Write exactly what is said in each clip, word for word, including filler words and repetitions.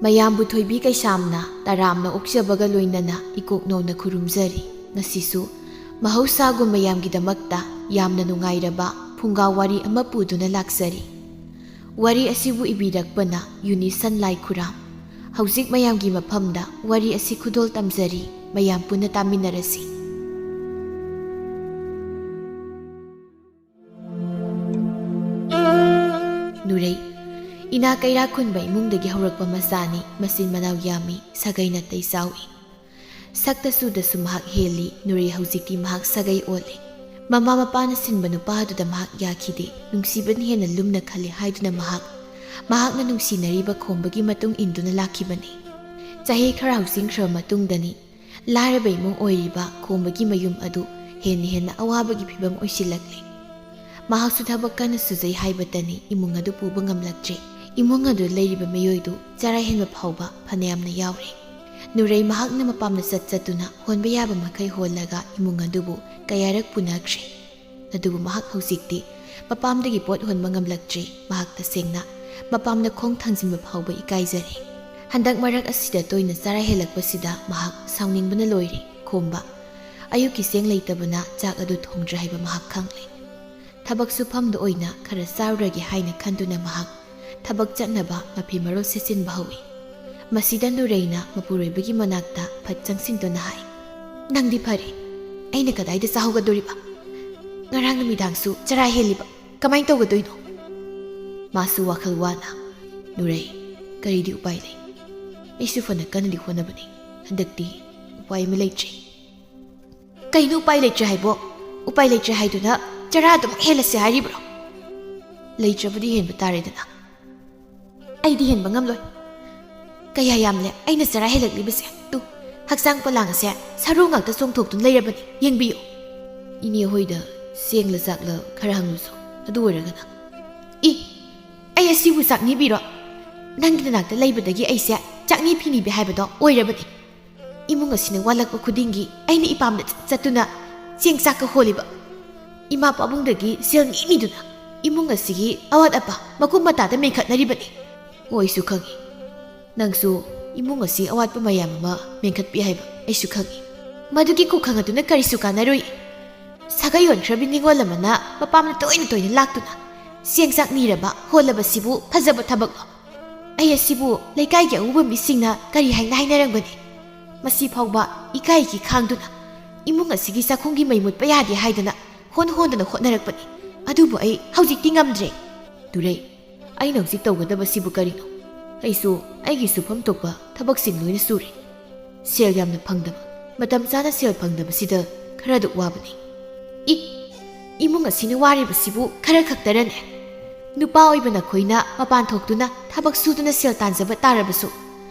ꯃꯌꯥꯝꯕꯨ ꯊꯣꯏꯕꯤ ꯀꯩꯁꯥꯝꯅ ꯇꯔꯥꯝꯅ ꯑꯣꯛꯆꯕꯒ ꯂꯣꯏꯅꯅ ꯏꯀꯣꯛ ꯅꯧꯅ ꯈꯨꯔꯨꯝꯖꯔꯤ꯫ ꯉꯁꯤꯁꯨ ꯃꯍꯧꯁꯥꯒꯨꯝ ꯃꯌꯥꯝꯒꯤꯗꯃꯛꯇ ꯌꯥꯝꯅ ꯅꯨꯡꯉꯥꯏꯔꯕ ꯐꯨꯡꯒꯥ ꯋꯥꯔꯤ ꯑꯃ ꯄꯨꯗꯨꯅ ꯂꯥꯛꯆꯔꯤ꯫ ꯋꯥꯔꯤ ꯑꯁꯤꯕꯨ ꯏꯕꯤꯔꯛꯄꯅ ꯌꯨꯅꯤꯁꯟ ꯂꯥꯏꯈꯨꯔꯥꯝ꯫ ꯍꯧꯖꯤꯛ ꯃꯌꯥꯝꯒꯤ ꯃꯐꯝꯗ ꯋꯥꯔꯤ ꯑꯁꯤ ꯈꯨꯗꯣꯜ ꯇꯝꯖꯔꯤ꯫ ꯃꯌꯥꯝ ꯄꯨꯟꯅ ꯇꯥꯃꯤꯟꯅꯔꯁꯤ꯫ ꯅꯨꯔꯩ, ꯏꯅꯥ ꯀꯩꯔꯥꯛ ꯈꯨꯟꯕ ꯏꯃꯨꯡꯗꯒꯤ ꯍꯧꯔꯛꯄ ꯃꯆꯥꯅꯤ꯫ ꯃꯆꯤꯟ ꯃꯅꯥꯎ ꯌꯥꯝꯃꯤ, ꯁꯥꯒꯩ ꯅꯥꯇꯩ ꯆꯥꯎꯏ꯫ ꯁꯛꯇ ꯆꯨꯗꯁꯨ ꯃꯍꯥꯛ ꯍꯦꯜꯂꯤ꯫ ꯅꯨꯔꯩ ꯍꯧꯖꯤꯛꯇꯤ ꯃꯍꯥꯛ ꯁꯥꯒꯩ ꯑꯣꯜꯂꯦ꯫ ꯃꯃꯥ ꯃꯄꯥꯅ ꯁꯤꯟꯕ ꯅꯨꯄꯥ ꯑꯗꯨꯗ ꯃꯍꯥꯛ ꯌꯥꯈꯤꯗꯦ꯫ ꯅꯨꯡꯁꯤꯕꯅ ꯍꯦꯟꯅ ꯂꯨꯝꯅ ꯈꯜꯂꯤ ꯍꯥꯏꯗꯨꯅ ꯃꯍꯥꯛ, ꯃꯍꯥꯛꯅ ꯅꯨꯡꯁꯤꯅꯔꯤꯕ ꯈꯣꯝꯕꯒꯤ ꯃꯇꯨꯡ ꯏꯟꯗꯨꯅ ꯂꯥꯛꯈꯤꯕꯅꯤ꯫ ꯆꯍꯤ ꯈꯔ ꯍꯧꯖꯤꯟꯈ꯭ꯔꯕ ꯃꯇꯨꯡꯗꯅꯤ ꯂꯥꯏꯔꯕ ꯏꯃꯨꯡ ꯑꯣꯏꯔꯤꯕ ꯈꯣꯝꯕꯒꯤ ꯃꯌꯨꯝ ꯑꯗꯨ ꯍꯦꯟꯅ ꯍꯦꯟꯅ ꯑꯋꯥꯕꯒꯤ ꯐꯤꯕꯝ ꯑꯣꯏꯁꯤꯜꯂꯛꯂꯦ꯫ ꯃꯍꯥꯛꯁꯨ ꯊꯕꯛ ꯀꯟꯅ ꯁꯨꯖꯩ ꯍꯥꯏꯕꯇꯅꯤ ꯏꯃꯨꯡ ꯑꯗꯨ ꯄꯨꯕ ꯉꯝꯂꯛꯇ꯭ꯔꯦ꯫ ꯏꯃꯨꯡ ꯑꯗꯨ ꯂꯩꯔꯤꯕ ꯃꯤꯑꯣꯏꯗꯨ ꯆꯔꯥ ꯍꯦꯟꯕ ꯐꯥꯎꯕ ꯐꯅꯌꯥꯝꯅ ꯌꯥꯎꯔꯦ꯫ ꯅꯨꯔꯩ ꯃꯍꯥꯛꯅ ꯃꯄꯥꯝꯗ ꯆꯠ ꯆꯠꯇꯨꯅ ꯍꯣꯟꯕ ꯌꯥꯕ ꯃꯈꯩ ꯍꯣꯜꯂꯒ ꯏꯃꯨꯡ ꯑꯗꯨꯕꯨ ꯀꯌꯥꯔꯛ ꯄꯨꯅꯈ꯭ꯔꯦ꯫ ꯑꯗꯨꯕꯨ ꯃꯍꯥꯛ ꯍꯧꯖꯤꯛꯇꯤ ꯃꯄꯥꯝꯗꯒꯤ ꯄꯣꯠ ꯍꯣꯟꯕ ꯉꯝꯂꯛꯇ꯭ꯔꯦ꯫ ꯃꯍꯥꯛ ꯇꯁꯦꯡꯅ ꯃꯄꯥꯝꯗ ꯈꯣꯡ ꯊꯥꯡꯖꯤꯟꯕ ꯐꯥꯎꯕ ꯏꯀꯥꯏꯖꯔꯦ꯫ ꯍꯟꯗꯛ ꯃꯔꯛ ꯑꯁꯤꯗ ꯇꯣꯏꯅ ꯆꯔꯥ ꯍꯦꯜꯂꯛꯄꯁꯤꯗ ꯃꯍꯥꯛ ꯁꯥꯎꯅꯤꯡꯕꯅ ꯂꯣꯏꯔꯦ꯫ ꯈꯣꯝꯕ, ꯑꯌꯨꯛꯀꯤ ꯆꯦꯡ ꯂꯩꯇꯕꯅ ꯆꯥꯛ ꯑꯗꯨ ꯊꯣꯡꯗ꯭ꯔꯦ ꯍꯥꯏꯕ ꯃꯍꯥꯛ ꯈꯪꯂꯦ꯫ ꯊꯕꯛ ꯁꯨꯐꯝꯗ ꯑꯣꯏꯅ ꯈꯔ ꯆꯥꯔꯨꯔꯒꯦ ꯍꯥꯏꯅ ꯈꯟꯗꯨꯅ ꯃꯍꯥꯛ ꯊꯕꯛ ꯆꯠꯅꯕ ꯃꯐꯤ ꯃꯔꯣꯜ ꯁꯦꯠꯆꯤꯟꯕ ꯍꯧꯏ꯫ ꯃꯁꯤꯗ ꯅꯨꯔꯩꯅ ꯃꯄꯨꯔꯣꯏꯕꯒꯤ ꯃꯅꯥꯛꯇ ꯐꯠ ꯆꯪꯁꯤꯟꯗꯨꯅ ꯍꯥꯏ, "ꯅꯪꯗꯤ ꯐꯔꯦ, ꯑꯩꯅ ꯀꯗꯥꯏꯗ ꯆꯥꯍꯧꯒꯗꯣꯔꯤꯕ? ꯉꯔꯥꯡ ꯅꯨꯃꯤꯗꯥꯡꯁꯨ ꯆꯔꯥ ꯍꯦꯜꯂꯤꯕ, ꯀꯃꯥꯏꯅ ꯇꯧꯒꯗꯣꯏꯅꯣ?" ꯃꯥꯁꯨ ꯋꯥꯈꯜ ꯋꯥꯅ, "ꯅꯨꯔꯩ, ꯀꯔꯤꯗꯤ ꯎꯄꯥꯏ ꯂꯩ? ꯑꯩꯁꯨ ꯐꯅ ꯀꯟꯅꯗꯤ ꯍꯣꯠꯅꯕꯅꯤ, ꯍꯟꯗꯛꯇꯤ ꯎꯄꯥꯏ ꯑꯃ ꯂꯩꯇ꯭ꯔꯦ꯫" "ꯀꯩꯅꯣ ꯎꯄꯥꯏ ꯂꯩꯇ꯭ꯔꯦ ꯍꯥꯏꯕꯣ? ꯎꯄꯥꯏ ꯂꯩꯇ꯭ꯔꯦ ꯍꯥꯏꯗꯨꯅ ꯆꯔꯥ ꯑꯗꯨꯃꯛ ꯍꯦꯜꯂꯁꯦ ꯍꯥꯏꯔꯤꯕ꯭ꯔꯣ?" "ꯂꯩꯇ꯭ꯔꯕꯗꯤ ꯍꯦꯟꯕ ꯇꯥꯔꯦꯗꯅ꯫" "ꯑꯩꯗꯤ ꯍꯦꯟꯕ ꯉꯝꯂꯣꯏ꯫ ꯀꯌꯥ ꯌꯥꯝꯂꯦ ꯑꯩꯅ ꯆꯔꯥ ꯍꯦꯜꯂꯛꯂꯤꯕꯁꯦ꯫ ꯇꯨ, ꯍꯛꯆꯥꯡ ꯄꯣꯂꯥꯡ ꯑꯁꯦ ꯁꯔꯨ ꯉꯥꯛꯇ ꯆꯣꯡꯊꯣꯛꯇꯨꯅ ꯂꯩꯔꯕꯅꯤ꯫ ꯌꯦꯡꯕꯤꯌꯨ꯫" "ꯏꯅꯦ ꯍꯣꯏꯗ ꯆꯦꯡꯂ ꯆꯥꯛꯂ ꯈꯔ ꯍꯪꯂꯨꯁꯣ, ꯑꯗꯨ ꯑꯣꯏꯔꯒꯅ꯫" "ꯏ, ꯑꯩ ꯑꯁꯤꯕꯨ ꯆꯥꯛꯅꯤꯕꯤꯔꯣ? ꯅꯪꯒꯤ ꯅꯅꯥꯛꯇ ꯂꯩꯕꯗꯒꯤ ꯑꯩꯁꯦ ꯆꯥꯛꯅꯤ ꯐꯤꯅꯤꯕꯤ ꯍꯥꯏꯕꯗꯣ ꯑꯣꯏꯔꯕꯅꯤ꯫ ꯏꯃꯨꯡ ꯑꯁꯤꯅ ꯋꯥꯠꯂꯛꯄ ꯈꯨꯗꯤꯡꯒꯤ ꯑꯩꯅ ꯏꯄꯥꯝꯗ ꯆꯠ-, ꯆꯠꯇꯨꯅ ꯆꯦꯡ ꯆꯥꯛꯀ ꯍꯣꯜꯂꯤꯕ꯫ ꯏꯃꯥ ꯄꯥꯕꯨꯡꯗꯒꯤ ꯁꯦꯜ ꯅꯤꯅꯤꯗꯨꯅ ꯏꯃꯨꯡ ꯑꯁꯤꯒꯤ ꯑꯋꯥꯠ ꯑꯄꯥ ꯃꯀꯨꯞ ꯃꯇꯥꯗ ꯃꯦꯟꯈꯠꯅꯔꯤꯕꯅꯤ꯫" "ꯍꯣꯏ, ꯑꯩꯁꯨ ꯈꯪꯏ꯫ ꯅꯪꯁꯨ ꯏꯃꯨꯡ ꯑꯁꯤ ꯑꯋꯥꯠꯄ ꯃꯌꯥꯝ ꯑꯃ ꯃꯦꯟꯈꯠꯄꯤ ꯍꯥꯏꯕ ꯑꯩꯁꯨ ꯈꯪꯏ꯫ ꯃꯗꯨꯒꯤ ꯀꯨꯈꯪ ꯑꯗꯨꯅ ꯀꯔꯤꯁꯨ ꯀꯥꯟꯅꯔꯨꯏ꯫ ꯁꯥꯒꯩ ꯌꯣꯟꯈ꯭ꯔꯕꯤ ꯅꯤꯉꯣꯜ ꯑꯃꯅ ꯃꯄꯥꯝꯗ ꯇꯣꯏꯅ ꯇꯣꯏꯅ ꯂꯥꯛꯇꯨꯅ ꯆꯦꯡ ꯆꯥꯛ ꯅꯤꯔꯕ ꯍꯣꯜꯂꯕꯁꯤꯕꯨ ꯐꯖꯕ ꯊꯕꯛꯂꯣ? ꯑꯩ ꯑꯁꯤꯕꯨ ꯂꯩꯀꯥꯏꯒꯤ ꯑꯎꯕ ꯃꯤꯁꯤꯡꯅ ꯀꯔꯤ ꯍꯥꯏꯅ ꯍꯥꯏꯅꯔꯝꯒꯅꯤ? ꯃꯁꯤ ꯐꯥꯎꯕ ꯏꯀꯥꯏꯒꯤ ꯈꯥꯡꯗꯨꯅ ꯏꯃꯨꯡ ꯑꯁꯤꯒꯤ ꯆꯥꯛꯈꯨꯝꯒꯤ ꯃꯩ ꯃꯨꯠꯄ ꯌꯥꯗꯦ ꯍꯥꯏꯗꯅ ꯍꯣꯟ ꯍꯣꯟꯗꯅ ꯍꯣꯠꯅꯔꯛꯄꯅꯤ꯫ ꯑꯗꯨꯕꯨ ꯑꯩ ꯍꯧꯖꯤꯛꯇꯤ ꯉꯝꯗ꯭ꯔꯦ꯫ ꯇꯨꯔꯩ, ꯑꯩꯅ ꯍꯧꯖꯤꯛ ꯇꯧꯒꯗꯕꯁꯤꯕꯨ ꯀꯔꯤꯅꯣ? ꯑꯩꯁꯨ ꯑꯩꯒꯤ ꯁꯨꯐꯝ ꯊꯣꯛꯄ ꯊꯕꯛꯁꯤꯡ ꯂꯣꯏꯅ ꯁꯨꯔꯦ꯫ ꯁꯦꯜ ꯌꯥꯝꯅ ꯐꯪꯗꯕ, ꯃꯇꯝ ꯆꯥꯅ ꯁꯦꯜ ꯐꯪꯗꯕꯁꯤꯗ ꯈꯔꯗꯨ ꯋꯥꯕꯅꯤ꯫ ꯏ, ꯏꯃꯨꯡ ꯑꯁꯤꯅ ꯋꯥꯔꯤꯕꯁꯤꯕꯨ ꯈꯔ ꯈꯛꯇꯔꯅꯦ? ꯅꯨꯄꯥ ꯑꯣꯏꯕ ꯅꯈꯣꯏꯅ ꯃꯄꯥꯟ ꯊꯣꯛꯇꯨꯅ ꯊꯕꯛ ꯁꯨꯗꯨꯅ ꯁꯦꯜ ꯇꯥꯟꯖꯕ ꯇꯥꯔꯕꯁꯨ,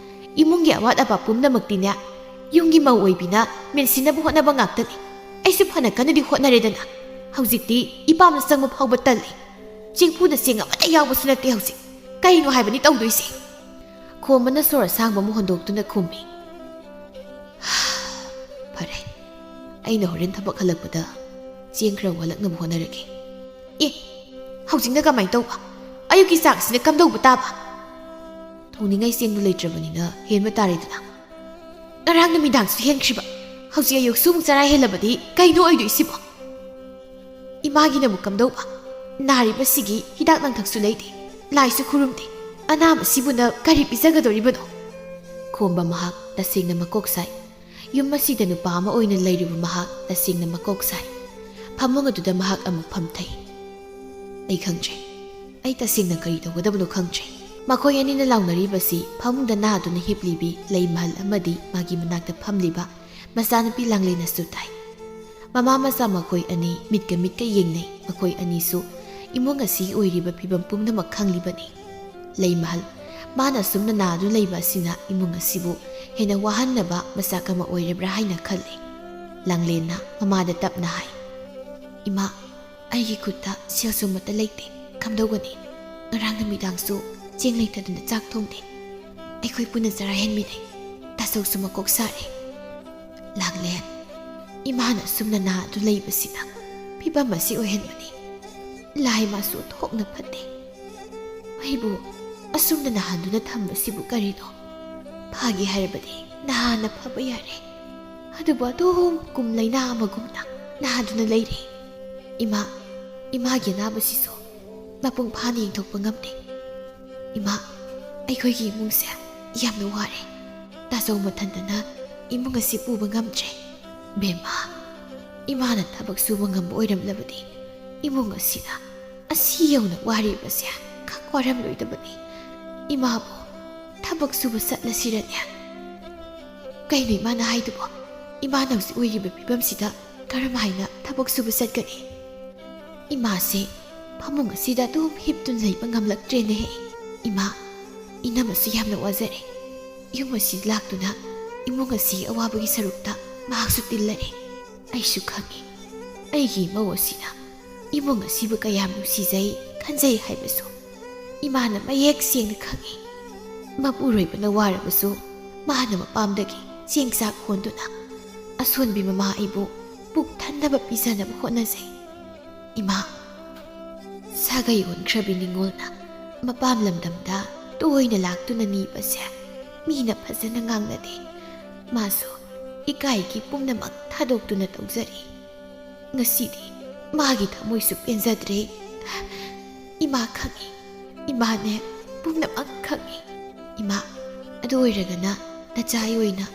ꯏꯃꯨꯡꯒꯤ ꯑꯋꯥꯠ ꯑꯄꯥ ꯄꯨꯝꯅꯃꯛꯇꯤꯅꯦ, ꯌꯨꯝꯒꯤ ꯃꯧ ꯑꯣꯏꯕꯤꯅ ꯃꯦꯟꯁꯤꯟꯅꯕ ꯍꯣꯠꯅꯕ ꯉꯥꯛꯇꯅꯤ꯫ ꯑꯩꯁꯨ ꯐꯅ ꯀꯟꯅꯗꯤ ꯍꯣꯠꯅꯔꯦꯗꯅ, ꯍꯧꯖꯤꯛꯇꯤ ꯏꯄꯥꯝꯗ ꯆꯪꯕ ꯐꯥꯎꯕ ꯇꯜꯂꯤ꯫ ꯆꯦꯡꯐꯨꯗ ꯆꯦꯡ ꯑꯃꯠꯇ ꯌꯥꯎꯕꯁꯨ ꯅꯠꯇꯦ ꯍꯧꯖꯤꯛ꯫ ꯀꯔꯤꯅꯣ ꯍꯥꯏꯕꯅꯤ ꯇꯧꯗꯣꯏꯁꯦ? ꯈꯣꯝꯕꯅ ꯁꯣꯔ ꯑꯁꯥꯡꯕ ꯑꯃ ꯍꯣꯟꯗꯣꯛꯇꯨꯅ ꯈꯨꯝꯃꯤ꯫ ꯐꯔꯦ, ꯑꯩꯅ ꯍꯣꯔꯦꯟ ꯊꯕꯛ ꯍꯜꯂꯛꯄꯗ ꯆꯦꯡ ꯈꯔ ꯋꯥꯠꯂꯛꯅꯕ ꯍꯣꯠꯅꯔꯒꯦ꯫ ꯑꯦ, ꯍꯧꯖꯤꯛꯅ ꯀꯃꯥꯏꯅ ꯇꯧꯕ? ꯑꯌꯨꯛꯀꯤ ꯆꯥꯛꯁꯤꯅ ꯀꯝꯗꯧꯕ ꯇꯥꯕ? ꯊꯣꯡꯅꯤꯡꯉꯥꯏ ꯆꯦꯡꯗꯨ ꯂꯩꯇ꯭ꯔꯕꯅꯤꯅ ꯍꯦꯟꯕ ꯇꯥꯔꯦꯗꯅ꯫ ꯉꯔꯥꯡ ꯅꯨꯃꯤꯗꯥꯡꯁꯨ ꯍꯦꯟꯈ꯭ꯔꯤꯕ, ꯍꯧꯖꯤꯛ ꯑꯌꯨꯛꯁꯨ ꯑꯃꯨꯛ ꯆꯔꯥ ꯍꯦꯜꯂꯕꯗꯤ ꯀꯩꯅꯣ ꯑꯣꯏꯗꯣꯏꯁꯤꯕꯣ? ꯏꯃꯥꯒꯤꯅ ꯑꯃꯨꯛ ꯀꯝꯗꯧꯕ? ꯅꯥꯔꯤꯕꯁꯤꯒꯤ ꯍꯤꯗꯥꯛ ꯂꯥꯡꯊꯛꯁꯨ ꯂꯩꯇꯦ, ꯂꯥꯏꯁꯨ ꯈꯨꯔꯨꯝꯗꯦ꯫ ꯑꯅꯥꯕꯁꯤꯕꯨꯅ ꯀꯔꯤ ꯄꯤꯖꯒꯗꯧꯔꯤꯕꯅꯣ? ꯈꯣꯝꯕ ꯃꯍꯥꯛ ꯇꯁꯦꯡꯅ ꯃꯀꯣꯛ ꯁꯥꯏ꯫ ꯌꯨꯝ ꯑꯁꯤꯗ ꯅꯨꯄꯥ ꯑꯃ ꯑꯣꯏꯅ ꯂꯩꯔꯤꯕ ꯃꯍꯥꯛ ꯇꯁꯦꯡꯅ ꯃꯀꯣꯛ ꯁꯥꯏ꯫ ꯐꯃꯨꯡ ꯑꯗꯨꯗ ꯃꯍꯥꯛ ꯑꯃꯨꯛ ꯐꯝꯊꯩ꯫ ꯑꯩ ꯈꯪꯗ꯭ꯔꯦ꯫ ꯑꯩ ꯇꯁꯦꯡꯅ ꯀꯔꯤ ꯇꯧꯒꯗꯕꯅꯣ ꯈꯪꯗ꯭ꯔꯦ꯫ ꯃꯈꯣꯏ ꯑꯅꯤꯅ ꯂꯥꯎꯅꯔꯤꯕꯁꯤ ꯐꯃꯨꯡꯗ ꯅꯥꯗꯨꯅ ꯍꯤꯞꯂꯤꯕꯤ ꯂꯩꯃꯍꯜ ꯑꯃꯗꯤ ꯃꯥꯒꯤ ꯃꯅꯥꯛꯇ ꯐꯝꯂꯤꯕ ꯃꯆꯥꯅꯨꯄꯤ ꯂꯥꯡꯂꯦꯟꯅꯁꯨ ꯇꯥꯏ꯫ ꯃꯃꯥ ꯃꯆꯥ ꯃꯈꯣꯏ ꯑꯅꯤ ꯃꯤꯠꯀ ꯃꯤꯠꯀ ꯌꯦꯡꯅꯩ꯫ ꯃꯈꯣꯏ ꯑꯅꯤꯁꯨ ꯏꯃꯨꯡ ꯑꯁꯤꯒꯤ ꯑꯣꯏꯔꯤꯕ ꯐꯤꯕꯝ ꯄꯨꯝꯅꯃꯛ ꯈꯪꯂꯤꯕꯅꯤ꯫ ꯂꯩꯃꯍꯜ, ꯃꯥꯅ ꯑꯁꯨꯝꯅ ꯅꯥꯗꯨꯅ ꯂꯩꯕ ꯑꯁꯤꯅ ꯏꯃꯨꯡ ꯑꯁꯤꯕꯨ ꯍꯦꯟꯅ ꯋꯥꯍꯟꯅꯕ ꯃꯆꯥꯛ ꯑꯃ ꯑꯣꯏꯔꯕ꯭ꯔꯥ ꯍꯥꯏꯅ ꯈꯜꯂꯤ꯫ ꯂꯥꯡꯂꯦꯟꯅ ꯃꯃꯥꯗ ꯇꯞꯅ ꯍꯥꯏ, "ꯏꯃꯥ, ꯑꯩꯒꯤ ꯈꯨꯠꯇ ꯁꯦꯜꯁꯨ ꯑꯃꯠꯇ ꯂꯩꯇꯦ꯫ ꯀꯝꯗꯧꯒꯅꯤ? ꯉꯔꯥꯡ ꯅꯨꯃꯤꯗꯥꯡꯁꯨ ꯆꯦꯡ ꯂꯩꯇꯗꯅ ꯆꯥꯛ ꯊꯣꯡꯗꯦ꯫ ꯑꯩꯈꯣꯏ ꯄꯨꯟꯅ ꯆꯔꯥ ꯍꯦꯟꯃꯤꯟꯅꯩ꯫ ꯇꯥꯆꯧꯁꯨ ꯃꯀꯣꯛ ꯁꯥꯔꯦ꯫" ꯂꯥꯡꯂꯦꯟ, ꯏꯃꯥꯅ ꯑꯁꯨꯝꯅ ꯅꯥꯗꯨ ꯂꯩꯕꯁꯤꯅ ꯐꯤꯕꯝ ꯑꯁꯤ ꯑꯣꯏꯍꯟꯕꯅꯤ꯫ ꯂꯥꯏ ꯃꯥꯁꯨ ꯑꯣꯟꯊꯣꯛꯅ ꯐꯠꯇꯦ꯫ ꯑꯩꯕꯨ ꯑꯁꯨꯝꯅ ꯅꯥꯍꯟꯗꯨꯅ ꯊꯝꯕꯁꯤꯕꯨ ꯀꯔꯤꯅꯣ? ꯐꯒꯦ ꯍꯥꯏꯔꯕꯗꯤ ꯅꯍꯥꯟꯅ ꯐꯕ ꯌꯥꯔꯦ꯫ ꯑꯗꯨꯕꯨ ꯑꯗꯨꯝ ꯀꯨꯝ ꯂꯩꯅꯥ ꯑꯃꯒꯨꯝꯅ ꯅꯥꯗꯨꯅ ꯂꯩꯔꯦ꯫ ꯏꯃꯥ, ꯏꯃꯥꯒꯤ ꯑꯅꯥꯕꯁꯤꯁꯨ ꯃꯄꯨꯡ ꯐꯥꯅ ꯌꯦꯡꯊꯣꯛꯄ ꯉꯝꯗꯦ꯫ ꯏꯃꯥ, ꯑꯩꯈꯣꯏꯒꯤ ꯏꯃꯨꯡꯁꯦ ꯌꯥꯝꯅ ꯋꯥꯔꯦ꯫ ꯇꯥꯖꯧ ꯃꯊꯟꯇꯅ ꯏꯃꯨꯡ ꯑꯁꯤ ꯄꯨꯕ ꯉꯝꯗ꯭ꯔꯦ꯫ ꯕꯦꯝꯃ, ꯏꯃꯥꯅ ꯊꯕꯛ ꯁꯨꯕ ꯉꯝꯕ ꯑꯣꯏꯔꯝꯂꯕꯗꯤ ꯏꯃꯨꯡ ꯑꯁꯤꯗ ꯑꯁꯤ ꯌꯧꯅ ꯋꯥꯔꯤꯕꯁꯦ ꯈꯛ ꯋꯥꯔꯝꯂꯣꯏꯗꯕꯅꯤ꯫ ꯏꯃꯥꯕꯨ ꯊꯕꯛ ꯁꯨꯕ ꯆꯠꯂꯁꯤꯔꯅꯦ? ꯀꯩꯅꯣ ꯏꯃꯥꯅ ꯍꯥꯏꯗꯨꯕꯣ? ꯏꯃꯥꯅ ꯍꯧꯖꯤꯛ ꯑꯣꯏꯔꯤꯕ ꯐꯤꯕꯝꯁꯤꯗ ꯀꯔꯝ ꯍꯥꯏꯅ ꯊꯕꯛ ꯁꯨꯕ ꯆꯠꯀꯅꯤ? ꯏꯃꯥꯁꯦ ꯐꯃꯨꯡ ꯑꯁꯤꯗ ꯑꯗꯨꯝ ꯍꯤꯞꯇꯨꯅ ꯂꯩꯕ ꯉꯝꯂꯛꯇ꯭ꯔꯦꯅꯦꯍꯦ꯫ ꯏꯃꯥ, ꯏꯅꯝꯃꯁꯨ ꯌꯥꯝꯅ ꯋꯥꯖꯔꯦ꯫ ꯌꯨꯝ ꯑꯁꯤꯗ ꯂꯥꯛꯇꯨꯅ ꯏꯃꯨꯡ ꯑꯁꯤꯒꯤ ꯑꯋꯥꯕꯒꯤ ꯁꯔꯨꯛꯇ ꯃꯍꯥꯛꯁꯨ ꯇꯤꯜꯂꯔꯦ꯫ ꯑꯩꯁꯨ ꯈꯪꯏ, ꯑꯩꯒꯤ ꯏꯃꯧ ꯑꯁꯤꯅ ꯏꯃꯨꯡ ꯑꯁꯤꯕꯨ ꯀꯌꯥꯝ ꯅꯨꯡꯁꯤꯖꯩ, ꯈꯟꯖꯩ ꯍꯥꯏꯕꯁꯨ ꯏꯃꯥꯅ ꯃꯌꯦꯛ ꯁꯦꯡꯅ ꯈꯪꯏ꯫ ꯃꯄꯨꯔꯣꯏꯕꯅ ꯋꯥꯔꯕꯁꯨ ꯃꯥꯅ ꯃꯄꯥꯝꯗꯒꯤ ꯆꯦꯡ ꯆꯥꯛ ꯍꯣꯟꯗꯨꯅ ꯑꯁꯣꯟꯕꯤ ꯃꯃꯥ ꯑꯩꯕꯨ ꯄꯨꯛ ꯊꯟꯅꯕ ꯄꯤꯖꯅꯕ ꯍꯣꯠꯅꯖꯩ꯫ ꯏꯃꯥ, ꯁꯥꯒꯩ ꯑꯣꯟꯈ꯭ꯔꯕꯤ ꯅꯤꯉꯣꯜꯅ ꯃꯄꯥꯝ ꯂꯝꯗꯝꯗ ꯇꯣꯏꯅ ꯂꯥꯛꯇꯨꯅ ꯅꯤꯕꯁꯦ ꯃꯤꯅ ꯐꯖꯅ ꯉꯥꯡꯅꯗꯦ꯫ ꯃꯥꯁꯨ ꯏꯀꯥꯏꯒꯤ ꯄꯨꯝꯅꯃꯛ ꯊꯥꯗꯣꯛꯇꯨꯅ ꯇꯧꯖꯔꯤ꯫ ꯉꯁꯤꯗꯤ ꯃꯥꯒꯤ ꯊꯃꯣꯏꯁꯨ ꯄꯦꯟꯖꯗ꯭ꯔꯦ꯫ ꯏꯃꯥ ꯈꯪꯏ, ꯏꯃꯥꯅꯦ ꯄꯨꯝꯅꯃꯛ ꯈꯪꯏ꯫ ꯏꯃꯥ, ꯑꯗꯨ ꯑꯣꯏꯔꯒꯅ ꯅꯆꯥ ꯑꯩ ꯑꯣꯏꯅ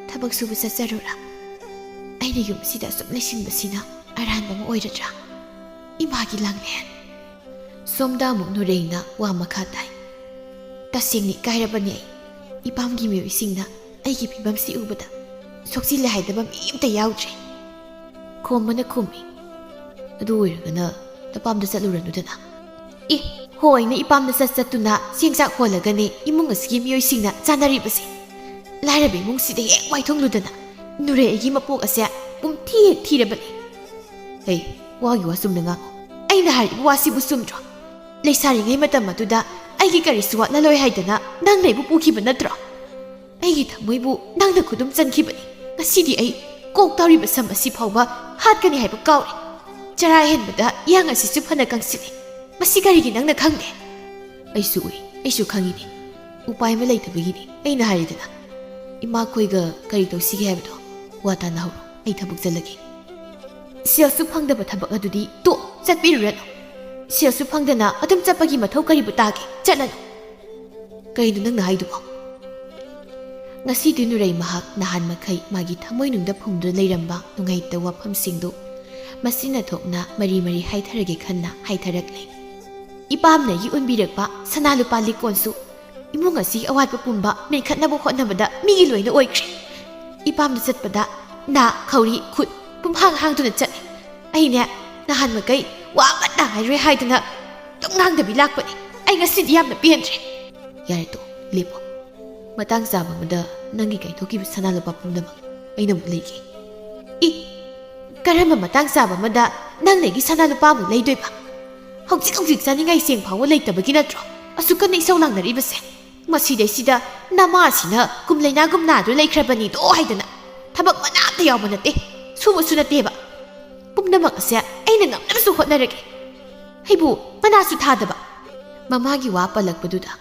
ꯊꯕꯛ ꯁꯨꯕ ꯆꯠꯆꯔꯨꯔꯥ? ꯑꯩꯅ ꯌꯨꯝꯁꯤꯗ ꯑꯁꯨꯛ ꯂꯩꯁꯤꯟꯕꯁꯤꯅ ꯑꯔꯥꯟꯕ ꯑꯃ ꯑꯣꯏꯔꯗ꯭ꯔꯥ? ꯏꯃꯥꯒꯤ ꯂꯥꯡꯂꯦꯟ꯫ ꯁꯣꯝꯗ ꯑꯃꯨꯛ ꯅꯨꯔꯦꯡꯅ ꯋꯥ ꯃꯈꯥ ꯇꯥꯏ꯫ ꯇꯁꯦꯡꯅ ꯏꯀꯥꯏꯔꯕꯅꯤ ꯑꯩ꯫ ꯏꯄꯥꯝꯒꯤ ꯃꯤꯑꯣꯏꯁꯤꯡꯅ ꯑꯩꯒꯤ ꯐꯤꯕꯝꯁꯤ ꯎꯕꯗ ꯁꯣꯛꯆꯤꯜꯂꯦ ꯍꯥꯏꯗꯕ ꯃꯤ ꯑꯃꯇ ꯌꯥꯎꯗ꯭ꯔꯦ꯫ ꯈꯣꯝꯕꯅ ꯈꯨꯝꯃꯤ, "ꯑꯗꯨ ꯑꯣꯏꯔꯒꯅ ꯅꯄꯥꯝꯗ ꯆꯠꯂꯨꯔꯅꯨꯗꯅ?" "ꯑꯦ, ꯍꯣꯏꯅ ꯏꯄꯥꯝꯗ ꯆꯠ ꯆꯠꯇꯨꯅ ꯆꯦꯡ ꯆꯥꯛ ꯍꯣꯜꯂꯒꯅꯦ ꯏꯃꯨꯡ ꯑꯁꯤꯒꯤ ꯃꯤꯑꯣꯏꯁꯤꯡꯅ ꯆꯥꯅꯔꯤꯕꯁꯦ꯫ ꯂꯥꯏꯔꯕ ꯏꯃꯨꯡꯁꯤꯗ ꯍꯦꯛ ꯋꯥꯏꯊꯣꯡꯂꯨꯗꯅ꯫ ꯅꯨꯔꯦ ꯑꯩꯒꯤ ꯃꯄꯣꯛ ꯑꯁꯦ ꯄꯨꯝꯊꯤ ꯍꯦꯛ ꯊꯤꯔꯕꯅꯤ꯫" "ꯍꯩ, ꯋꯥꯒꯤ ꯋꯥ ꯆꯨꯝꯅ ꯉꯥꯡꯉꯨ꯫ ꯑꯩꯅ ꯍꯥꯏꯔꯤꯕ ꯋꯥꯁꯤꯕꯨ ꯆꯨꯝꯗ꯭ꯔꯣ? ꯂꯩꯁꯥꯔꯤꯉꯩ ꯃꯇꯝ ꯑꯗꯨꯗ ꯑꯩꯒꯤ ꯀꯔꯤꯁꯨ ꯋꯥꯠꯂꯂꯣꯏ ꯍꯥꯏꯗꯅ ꯅꯪꯅ ꯑꯩꯕꯨ ꯄꯨꯈꯤꯕ ꯅꯠꯇ꯭ꯔꯣ? ꯑꯩꯒꯤ ꯊꯃꯣꯏꯕꯨ ꯅꯪꯅ ꯈꯨꯗꯨꯝ ꯆꯟꯈꯤꯕꯅꯤ꯫ ꯉꯁꯤꯗꯤ ꯑꯩ ꯀꯣꯛ ꯇꯥꯎꯔꯤꯕ ꯁꯝ ꯑꯁꯤ ꯐꯥꯎꯕ ꯍꯥꯠꯀꯅꯤ ꯍꯥꯏꯕ ꯀꯥꯎꯔꯦ꯫ ꯆꯔꯥ ꯍꯦꯟꯕꯗ ꯏꯌꯥꯡ ꯑꯁꯤꯁꯨ ꯐꯅ ꯀꯪꯁꯤꯜꯂꯤ꯫ ꯃꯁꯤ ꯀꯔꯤꯒꯤ ꯅꯪꯅ ꯈꯪꯗꯦ?" "ꯑꯩꯁꯨ ꯎꯏ, ꯑꯩꯁꯨ ꯈꯪꯉꯤꯅꯦ꯫ ꯎꯄꯥꯏ ꯑꯃ ꯂꯩꯇꯕꯒꯤꯅꯤ꯫ ꯑꯩꯅ ꯍꯥꯏꯔꯤꯗꯅ, ꯏꯃꯥꯈꯣꯏꯒ ꯀꯔꯤ ꯇꯧꯁꯤꯒꯦ ꯍꯥꯏꯕꯗꯣ ꯋꯥ ꯇꯥꯅꯍꯧꯔꯣ꯫ ꯑꯩ ꯊꯕꯛ ꯆꯠꯂꯒꯦ꯫ ꯁꯦꯜꯁꯨ ꯐꯪꯗꯕ ꯊꯕꯛ ꯑꯗꯨꯗꯤ ꯇꯣꯛ, ꯆꯠꯄꯤꯔꯨꯔꯅꯨ꯫ ꯁꯦꯜꯁꯨ ꯐꯪꯗꯅ ꯑꯗꯨꯝ ꯆꯠꯄꯒꯤ ꯃꯊꯧ ꯀꯔꯤꯕꯨ ꯇꯥꯒꯦ? ꯆꯠꯂꯅꯨ꯫ ꯀꯩꯅꯣ ꯅꯪꯅ ꯍꯥꯏꯗꯨꯕꯣ? ꯉꯁꯤꯗꯤ ꯅꯨꯔꯩ ꯃꯍꯥꯛ ꯅꯍꯥꯟ ꯃꯈꯩ ꯃꯥꯒꯤ ꯊꯃꯣꯏꯅꯨꯡꯗ ꯐꯨꯝꯗꯨꯅ ꯂꯩꯔꯝꯕ ꯅꯨꯡꯉꯥꯏꯇꯕ ꯋꯥꯐꯝꯁꯤꯡꯗꯨ ꯃꯁꯤꯅ ꯊꯣꯛꯅ ꯃꯔꯤ ꯃꯔꯤ ꯍꯥꯏꯊꯔꯒꯦ ꯈꯟꯅ ꯍꯥꯏꯊꯔꯛꯂꯦ꯫ ꯏꯄꯥꯝꯅ ꯑꯩꯒꯤ ꯎꯟꯕꯤꯔꯛꯄ ꯁꯅꯥ ꯂꯨꯄꯥ ꯂꯤꯛꯀꯣꯟꯁꯨ ꯏꯃꯨꯡ ꯑꯁꯤꯒꯤ ꯑꯋꯥꯠꯄ ꯄꯨꯝꯕ ꯃꯦꯟꯈꯠꯅꯕ ꯍꯣꯠꯅꯕꯗ ꯃꯤꯒꯤ ꯂꯣꯏꯅ ꯑꯣꯏꯈ꯭ꯔꯦ꯫ ꯏꯄꯥꯝꯗ ꯆꯠꯄꯗ ꯅꯥ, ꯈꯧꯔꯤ, ꯈꯨꯠ ꯄꯨꯝꯍꯥꯡ ꯍꯥꯡꯗꯨꯅ ꯆꯠꯂꯤ꯫ ꯑꯩꯅꯦ, ꯅꯍꯥꯟ ꯃꯈꯩ ꯋꯥ ꯑꯃꯠꯇ ꯍꯥꯏꯔꯣꯏ ꯍꯥꯏꯗꯨꯅ ꯑꯗꯨꯝ ꯉꯥꯡꯗꯕꯤ ꯂꯥꯛꯄꯅꯤ꯫ ꯑꯩ ꯉꯁꯤꯗꯤ ꯌꯥꯝꯅ ꯄꯦꯟꯗ꯭ꯔꯦ꯫ ꯌꯥꯔꯦ ꯇꯣ, ꯂꯦꯞꯄꯣ꯫ ꯃꯇꯥꯡ ꯆꯥꯕ ꯑꯃꯗ ꯅꯪꯒꯤ ꯀꯥꯏꯊꯣꯛꯈꯤꯕ ꯁꯅꯥ ꯂꯨꯄꯥ ꯄꯨꯝꯅꯃꯛ ꯑꯩꯅ ꯑꯃꯨꯛ ꯂꯩꯒꯦ꯫ ꯏ, ꯀꯔꯝꯕ ꯃꯇꯥꯡ ꯆꯥꯕ ꯑꯃꯗ ꯅꯪꯅ ꯑꯩꯒꯤ ꯁꯅꯥ ꯂꯨꯄꯥ ꯑꯃꯨꯛ ꯂꯩꯗꯣꯏꯕ? ꯍꯧꯖꯤꯛ ꯍꯧꯖꯤꯛ ꯆꯥꯅꯤꯡꯉꯥꯏ ꯆꯦꯡ ꯐꯥꯎꯕ ꯂꯩꯇꯕꯒꯤ ꯅꯠꯇ꯭ꯔꯣ ꯑꯁꯨꯛ ꯀꯟꯅ ꯏꯁꯧ ꯂꯥꯡꯅꯔꯤꯕꯁꯦ? ꯃꯁꯤꯗꯩꯁꯤꯗ ꯅꯃꯥꯁꯤꯅ ꯀꯨꯝ ꯂꯩꯅꯥꯒꯨꯝ ꯅꯥꯗꯨꯅ ꯂꯩꯈ꯭ꯔꯕꯅꯤꯗꯣ ꯍꯥꯏꯗꯅ ꯊꯕꯛ ꯃꯅꯥ ꯑꯝꯇ ꯌꯥꯎꯕ ꯅꯠꯇꯦ, ꯁꯨꯕꯁꯨ ꯅꯠꯇꯦꯕ꯫ ꯄꯨꯝꯅꯃꯛ ꯑꯁꯦ ꯑꯩꯅ ꯉꯝꯅꯕꯁꯨ ꯍꯣꯠꯅꯔꯒꯦ꯫ ꯑꯩꯕꯨ ꯃꯅꯥꯁꯨ ꯊꯥꯗꯕ꯫ ꯃꯃꯥꯒꯤ ꯋꯥ ꯄꯜꯂꯛꯄꯗꯨꯗ,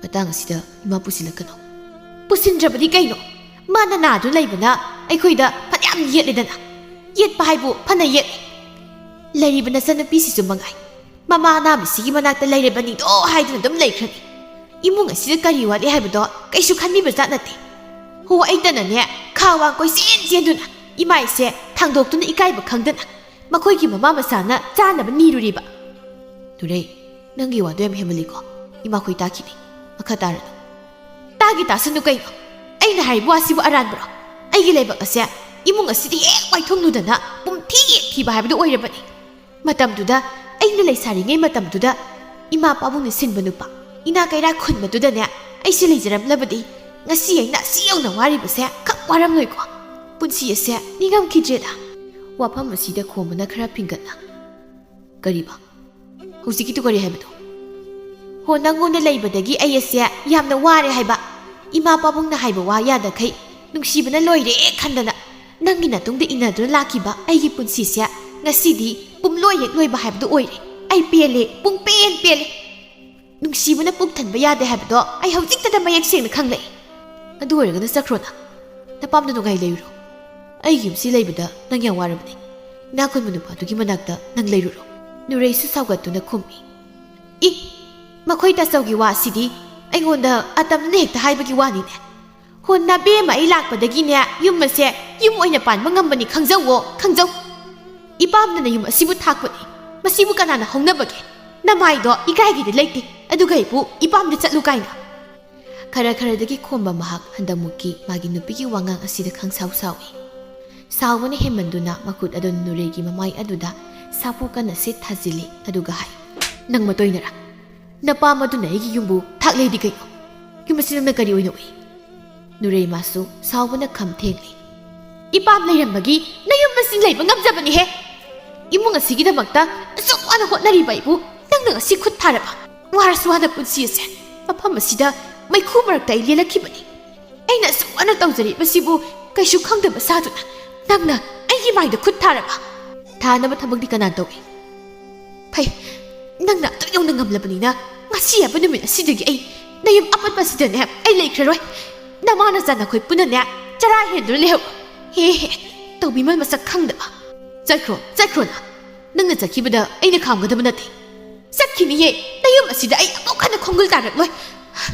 ꯃꯇꯥꯡ ꯑꯁꯤꯗ ꯏꯃꯥ ꯄꯨꯁꯤꯜꯂꯛꯀꯅꯨ꯫ ꯄꯨꯁꯤꯟꯗ꯭ꯔꯕꯗꯤ ꯀꯩꯅꯣ? ꯃꯥꯅ ꯅꯥꯗꯨꯅ ꯂꯩꯕꯅ ꯑꯩꯈꯣꯏꯗ ꯐꯅꯌꯥꯝ ꯌꯦꯠꯂꯦꯗꯅ꯫ ꯌꯦꯠꯄ ꯍꯥꯏꯕꯨ ꯐꯅ ꯌꯦꯠꯂꯦ꯫ ꯂꯩꯔꯤꯕ ꯅꯆꯟꯅꯨꯄꯤꯁꯤꯁꯨ ꯃꯉꯥꯏ꯫ ꯃꯃꯥ ꯑꯅꯥꯕꯁꯤꯒꯤ ꯃꯅꯥꯛꯇ ꯂꯩꯔꯕꯅꯤꯗꯣ ꯍꯥꯏꯗꯨꯅ ꯑꯗꯨꯝ ꯂꯩꯈ꯭ꯔꯅꯤ꯫ ꯏꯃꯨꯡ ꯑꯁꯤꯗ ꯀꯔꯤ ꯋꯥꯠꯂꯤ ꯍꯥꯏꯕꯗꯣ ꯀꯩꯁꯨ ꯈꯟꯕꯤꯕ ꯖꯥꯠ ꯅꯠꯇꯦ꯫ ꯍꯣ, ꯑꯩꯇꯅꯅꯦ, ꯈꯥ ꯋꯥꯡ ꯀꯣꯏꯆꯦꯟ ꯆꯦꯟꯗꯨꯅ ꯏꯃꯥ ꯏꯆꯦ ꯊꯥꯡꯗꯣꯛꯇꯨꯅ ꯏꯀꯥꯏꯕ ꯈꯪꯗꯅ ꯃꯈꯣꯏꯒꯤ ꯃꯃꯥ ꯃꯆꯥꯅ ꯆꯥꯅꯕ ꯅꯤꯔꯨꯔꯤꯕ꯫ ꯅꯨꯔꯩ, ꯅꯪꯒꯤ ꯋꯥꯗꯣ ꯌꯥꯝ ꯍꯦꯟꯃꯜꯂꯤꯀꯣ꯫ ꯏꯃꯥꯈꯣꯏ ꯇꯥꯈꯤꯅꯤ꯫ ꯃꯈꯥ ꯇꯥꯔꯅꯨ꯫ ꯇꯥꯒꯤ ꯇꯥꯁꯅꯨ ꯀꯩꯅꯣ? ꯑꯩꯅ ꯍꯥꯏꯔꯤꯕ ꯋꯥꯁꯤꯕꯨ ꯑꯔꯥꯟꯕꯔꯣ? ꯑꯩꯒꯤ ꯂꯥꯏꯕꯛ ꯑꯁꯦ ꯏꯃꯨꯡ ꯑꯁꯤꯗ ꯍꯦꯛ ꯋꯥꯏꯊꯨꯡꯂꯨꯗꯅ ꯄꯨꯝꯊꯤ ꯊꯤꯕ ꯍꯥꯏꯕꯗꯨ ꯑꯣꯏꯔꯕꯅꯤ꯫ ꯃꯇꯝꯗꯨꯗ, ꯑꯩꯅ ꯂꯩꯁꯥꯔꯤꯉꯩ ꯃꯇꯝꯗꯨꯗ, ꯏꯃꯥ ꯄꯥꯕꯨꯡꯅ ꯁꯤꯟꯕ ꯅꯨꯄꯥ ꯏꯅꯥ ꯀꯩꯔꯥ ꯈꯨꯟꯕꯗꯨꯗꯅꯦ ꯑꯩꯁꯦ ꯂꯩꯖꯔꯝꯂꯕꯗꯤ ꯉꯁꯤ ꯑꯩꯅ ꯑꯁꯤ ꯌꯧꯅ ꯋꯥꯔꯤꯕꯁꯦ ꯈꯛ ꯋꯥꯔꯝꯂꯣꯏꯀꯣ꯫ ꯄꯨꯟꯁꯤ ꯑꯁꯦ ꯅꯤꯡꯉꯝꯈꯤꯗ꯭ꯔꯦꯗ꯫ ꯋꯥꯐꯝ ꯑꯁꯤꯗ ꯈꯣꯝꯕꯅ ꯈꯔ ꯐꯤꯡꯒꯠꯅ, "ꯀꯔꯤꯕ? ꯍꯧꯖꯤꯛꯀꯤꯗꯨ ꯀꯔꯤ ꯍꯥꯏꯕꯅꯣ?" "ꯍꯣ, ꯅꯪꯉꯣꯟꯗ ꯂꯩꯕꯗꯒꯤ ꯑꯩ ꯑꯁꯦ ꯌꯥꯝꯅ ꯋꯥꯔꯦ ꯍꯥꯏꯕ꯫ ꯏꯃꯥ ꯄꯥꯕꯨꯡꯅ ꯍꯥꯏꯕ ꯋꯥ ꯌꯥꯗꯈꯩ ꯅꯨꯡꯁꯤꯕꯅ ꯂꯣꯏꯔꯦ ꯈꯟꯗꯅ ꯅꯪꯒꯤ ꯅꯇꯨꯡꯗ ꯏꯟꯅꯗꯨꯅ ꯂꯥꯛꯈꯤꯕ ꯑꯩꯒꯤ ꯄꯨꯟꯁꯤꯁꯦ ꯉꯁꯤꯗꯤ ꯄꯨꯝꯂꯣꯏ ꯍꯦꯛ ꯂꯣꯏꯕ ꯍꯥꯏꯕꯗꯨ ꯑꯣꯏꯔꯦ꯫ ꯑꯩ ꯄꯦꯜꯂꯦ, ꯄꯨꯡꯄꯦꯟ ꯄꯦꯜꯂꯦ꯫" ꯅꯨꯡꯁꯤꯕꯅ ꯄꯨꯛ ꯊꯟꯕ ꯌꯥꯗꯦ ꯍꯥꯏꯕꯗꯣ ꯑꯩ ꯍꯧꯖꯤꯛꯇꯗ ꯃꯌꯦꯛ ꯁꯦꯡꯅ ꯈꯪꯂꯛꯑꯦ꯫ ꯑꯗꯨ ꯑꯣꯏꯔꯒꯅ ꯆꯠꯈ꯭ꯔꯣꯅ꯫ ꯅꯄꯥꯝꯗ ꯅꯨꯡꯉꯥꯏ ꯂꯩꯔꯨꯔꯣ꯫ ꯑꯩꯒꯤ ꯌꯨꯝꯁꯤ ꯂꯩꯕꯗ ꯅꯪ ꯌꯥꯝ ꯋꯥꯔꯕꯅꯤ꯫ ꯏꯅꯥꯛ ꯈꯨꯟꯕ ꯅꯨꯄꯥꯗꯨꯒꯤ ꯃꯅꯥꯛꯇ ꯅꯪ ꯂꯩꯔꯨꯔꯣ꯫ ꯅꯨꯔꯩꯁꯨ ꯁꯥꯎꯒꯠꯇꯨꯅ ꯈꯨꯝꯃꯤ꯫ ꯏ! ꯃꯈꯣꯏ ꯇꯥꯆꯧꯒꯤ ꯋꯥ ꯑꯁꯤꯗꯤ ꯑꯩꯉꯣꯟꯗ ꯑꯇꯝꯅꯅ ꯍꯦꯛꯇ ꯍꯥꯏꯕꯒꯤ ꯋꯥꯅꯤꯅꯦ꯫ ꯍꯣ ꯅꯥꯕꯦꯝꯃ, ꯑꯩ ꯂꯥꯛꯄꯗꯒꯤꯅꯦ ꯌꯨꯝ ꯑꯁꯦ ꯌꯨꯝ ꯑꯣꯏꯅ ꯄꯥꯟꯕ ꯉꯝꯕꯅꯤ, ꯈꯪꯖꯧꯋꯣ, ꯈꯪꯖꯧ꯫ ꯏꯄꯥꯝꯅꯅ ꯌꯨꯝ ꯑꯁꯤꯕꯨ ꯊꯥꯛꯄꯅꯤ꯫ ꯃꯁꯤꯕꯨ ꯀꯅꯥꯅ ꯍꯧꯅꯕꯒꯦ? ꯅꯃꯥꯏꯗꯣ ꯏꯀꯥꯏꯒꯤꯗꯤ ꯂꯩꯇꯦ, ꯑꯗꯨꯒ ꯑꯩꯕꯨ ꯏꯄꯥꯝꯗ ꯆꯠꯂꯨ ꯀꯥꯏꯅ꯫ ꯈꯔ ꯈꯔꯗꯒꯤ ꯈꯣꯝꯕ ꯃꯍꯥꯛ ꯍꯟꯗꯛꯃꯨꯛꯀꯤ ꯃꯥꯒꯤ ꯅꯨꯄꯤꯒꯤ ꯋꯥꯉꯥꯡ ꯑꯁꯤꯗ ꯈꯪꯁꯥꯎ ꯁꯥꯎꯏ꯫ ꯁꯥꯎꯕꯅ ꯍꯦꯟꯃꯟꯗꯨꯅ ꯃꯈꯨꯠ ꯑꯗꯨ ꯅꯨꯔꯩꯒꯤ ꯃꯃꯥꯏ ꯑꯗꯨꯗ ꯁꯥꯐꯨ ꯀꯟꯅ ꯁꯤꯠ ꯊꯥꯖꯤꯜꯂꯤ, ꯑꯗꯨꯒ ꯍꯥꯏ, "ꯅꯪ ꯃꯇꯣꯏꯅꯔꯥ? ꯅꯄꯥꯝ ꯑꯗꯨꯅ ꯑꯩꯒꯤ ꯌꯨꯝꯕꯨ ꯊꯥꯛꯂꯦꯗꯤ ꯀꯩꯅꯣ? ꯌꯨꯝ ꯑꯁꯤ ꯅꯪꯅ ꯀꯔꯤ ꯑꯣꯏꯅ ꯎꯏ?" ꯅꯨꯔꯩ ꯃꯥꯁꯨ ꯁꯥꯎꯕꯅ ꯈꯝ ꯊꯦꯡꯂꯤ꯫ "ꯏꯄꯥꯝ ꯂꯩꯔꯝꯕꯒꯤ ꯅꯌꯨꯝ ꯑꯁꯤ ꯂꯩꯕ ꯉꯝꯖꯕꯅꯤꯍꯦ꯫ ꯏꯃꯨꯡ ꯑꯁꯤꯒꯤꯗꯃꯛꯇ ꯑꯁꯨꯛ ꯋꯥꯅ ꯍꯣꯠꯅꯔꯤꯕ ꯑꯩꯕꯨ ꯅꯪꯅ ꯉꯁꯤ ꯈꯨꯠ ꯊꯥꯔꯕ? ꯋꯥꯔꯁꯨ ꯋꯥꯅ ꯄꯨꯟꯁꯤ ꯑꯁꯦ ꯃꯐꯝ ꯑꯁꯤꯗ ꯃꯩꯈꯨ ꯃꯔꯛꯇ ꯑꯩ ꯂꯦꯜꯂꯛꯈꯤꯕꯅꯤ꯫ ꯑꯩꯅ ꯑꯁꯨꯛ ꯋꯥꯅ ꯇꯧꯖꯔꯤꯕꯁꯤꯕꯨ ꯀꯩꯁꯨ ꯈꯪꯗꯕ ꯁꯥꯗꯨꯅ ꯅꯪꯅ ꯑꯩꯒꯤ ꯃꯥꯏꯗ ꯈꯨꯠ ꯊꯥꯔꯕ?" "ꯊꯥꯅꯕ ꯊꯕꯛꯇꯤ ꯀꯅꯥ ꯇꯧꯏ?" "ꯐꯩ, ꯅꯪꯅ ꯑꯗꯨ ꯌꯧꯅ ꯉꯝꯂꯕꯅꯤꯅ ꯉꯁꯤ ꯍꯥꯏꯕ ꯅꯨꯃꯤꯠ ꯑꯁꯤꯗꯒꯤ ꯑꯩ ꯅꯌꯨꯝ ꯑꯄꯠꯄ ꯑꯁꯤꯗꯅꯦ ꯑꯩ ꯂꯩꯈ꯭ꯔꯔꯣꯏ꯫ ꯅꯃꯥ ꯅꯆꯥ ꯅꯈꯣꯏ ꯄꯨꯟꯅꯅꯦ ꯆꯔꯥ ꯍꯦꯟꯗꯨꯅ ꯂꯩꯍꯧꯔꯣ꯫ ꯍꯦ ꯍꯦ, ꯇꯧꯕꯤꯃꯜ ꯃꯁꯛ ꯈꯪꯗꯕ꯫ ꯆꯠꯈ꯭ꯔꯣ, ꯆꯠꯈ꯭ꯔꯣꯅ꯫ ꯅꯪꯅ ꯆꯠꯈꯤꯕꯗ ꯑꯩꯅ ꯈꯥꯝꯒꯗꯕ ꯅꯠꯇꯦ꯫ ꯆꯠꯈꯤꯅꯤꯌꯦ꯫ ꯅꯌꯨꯝ ꯑꯁꯤꯗ ꯑꯩ ꯑꯃꯨꯛ ꯍꯟꯅ ꯈꯣꯡꯒꯨꯜ ꯇꯥꯔꯛꯂꯣꯏ꯫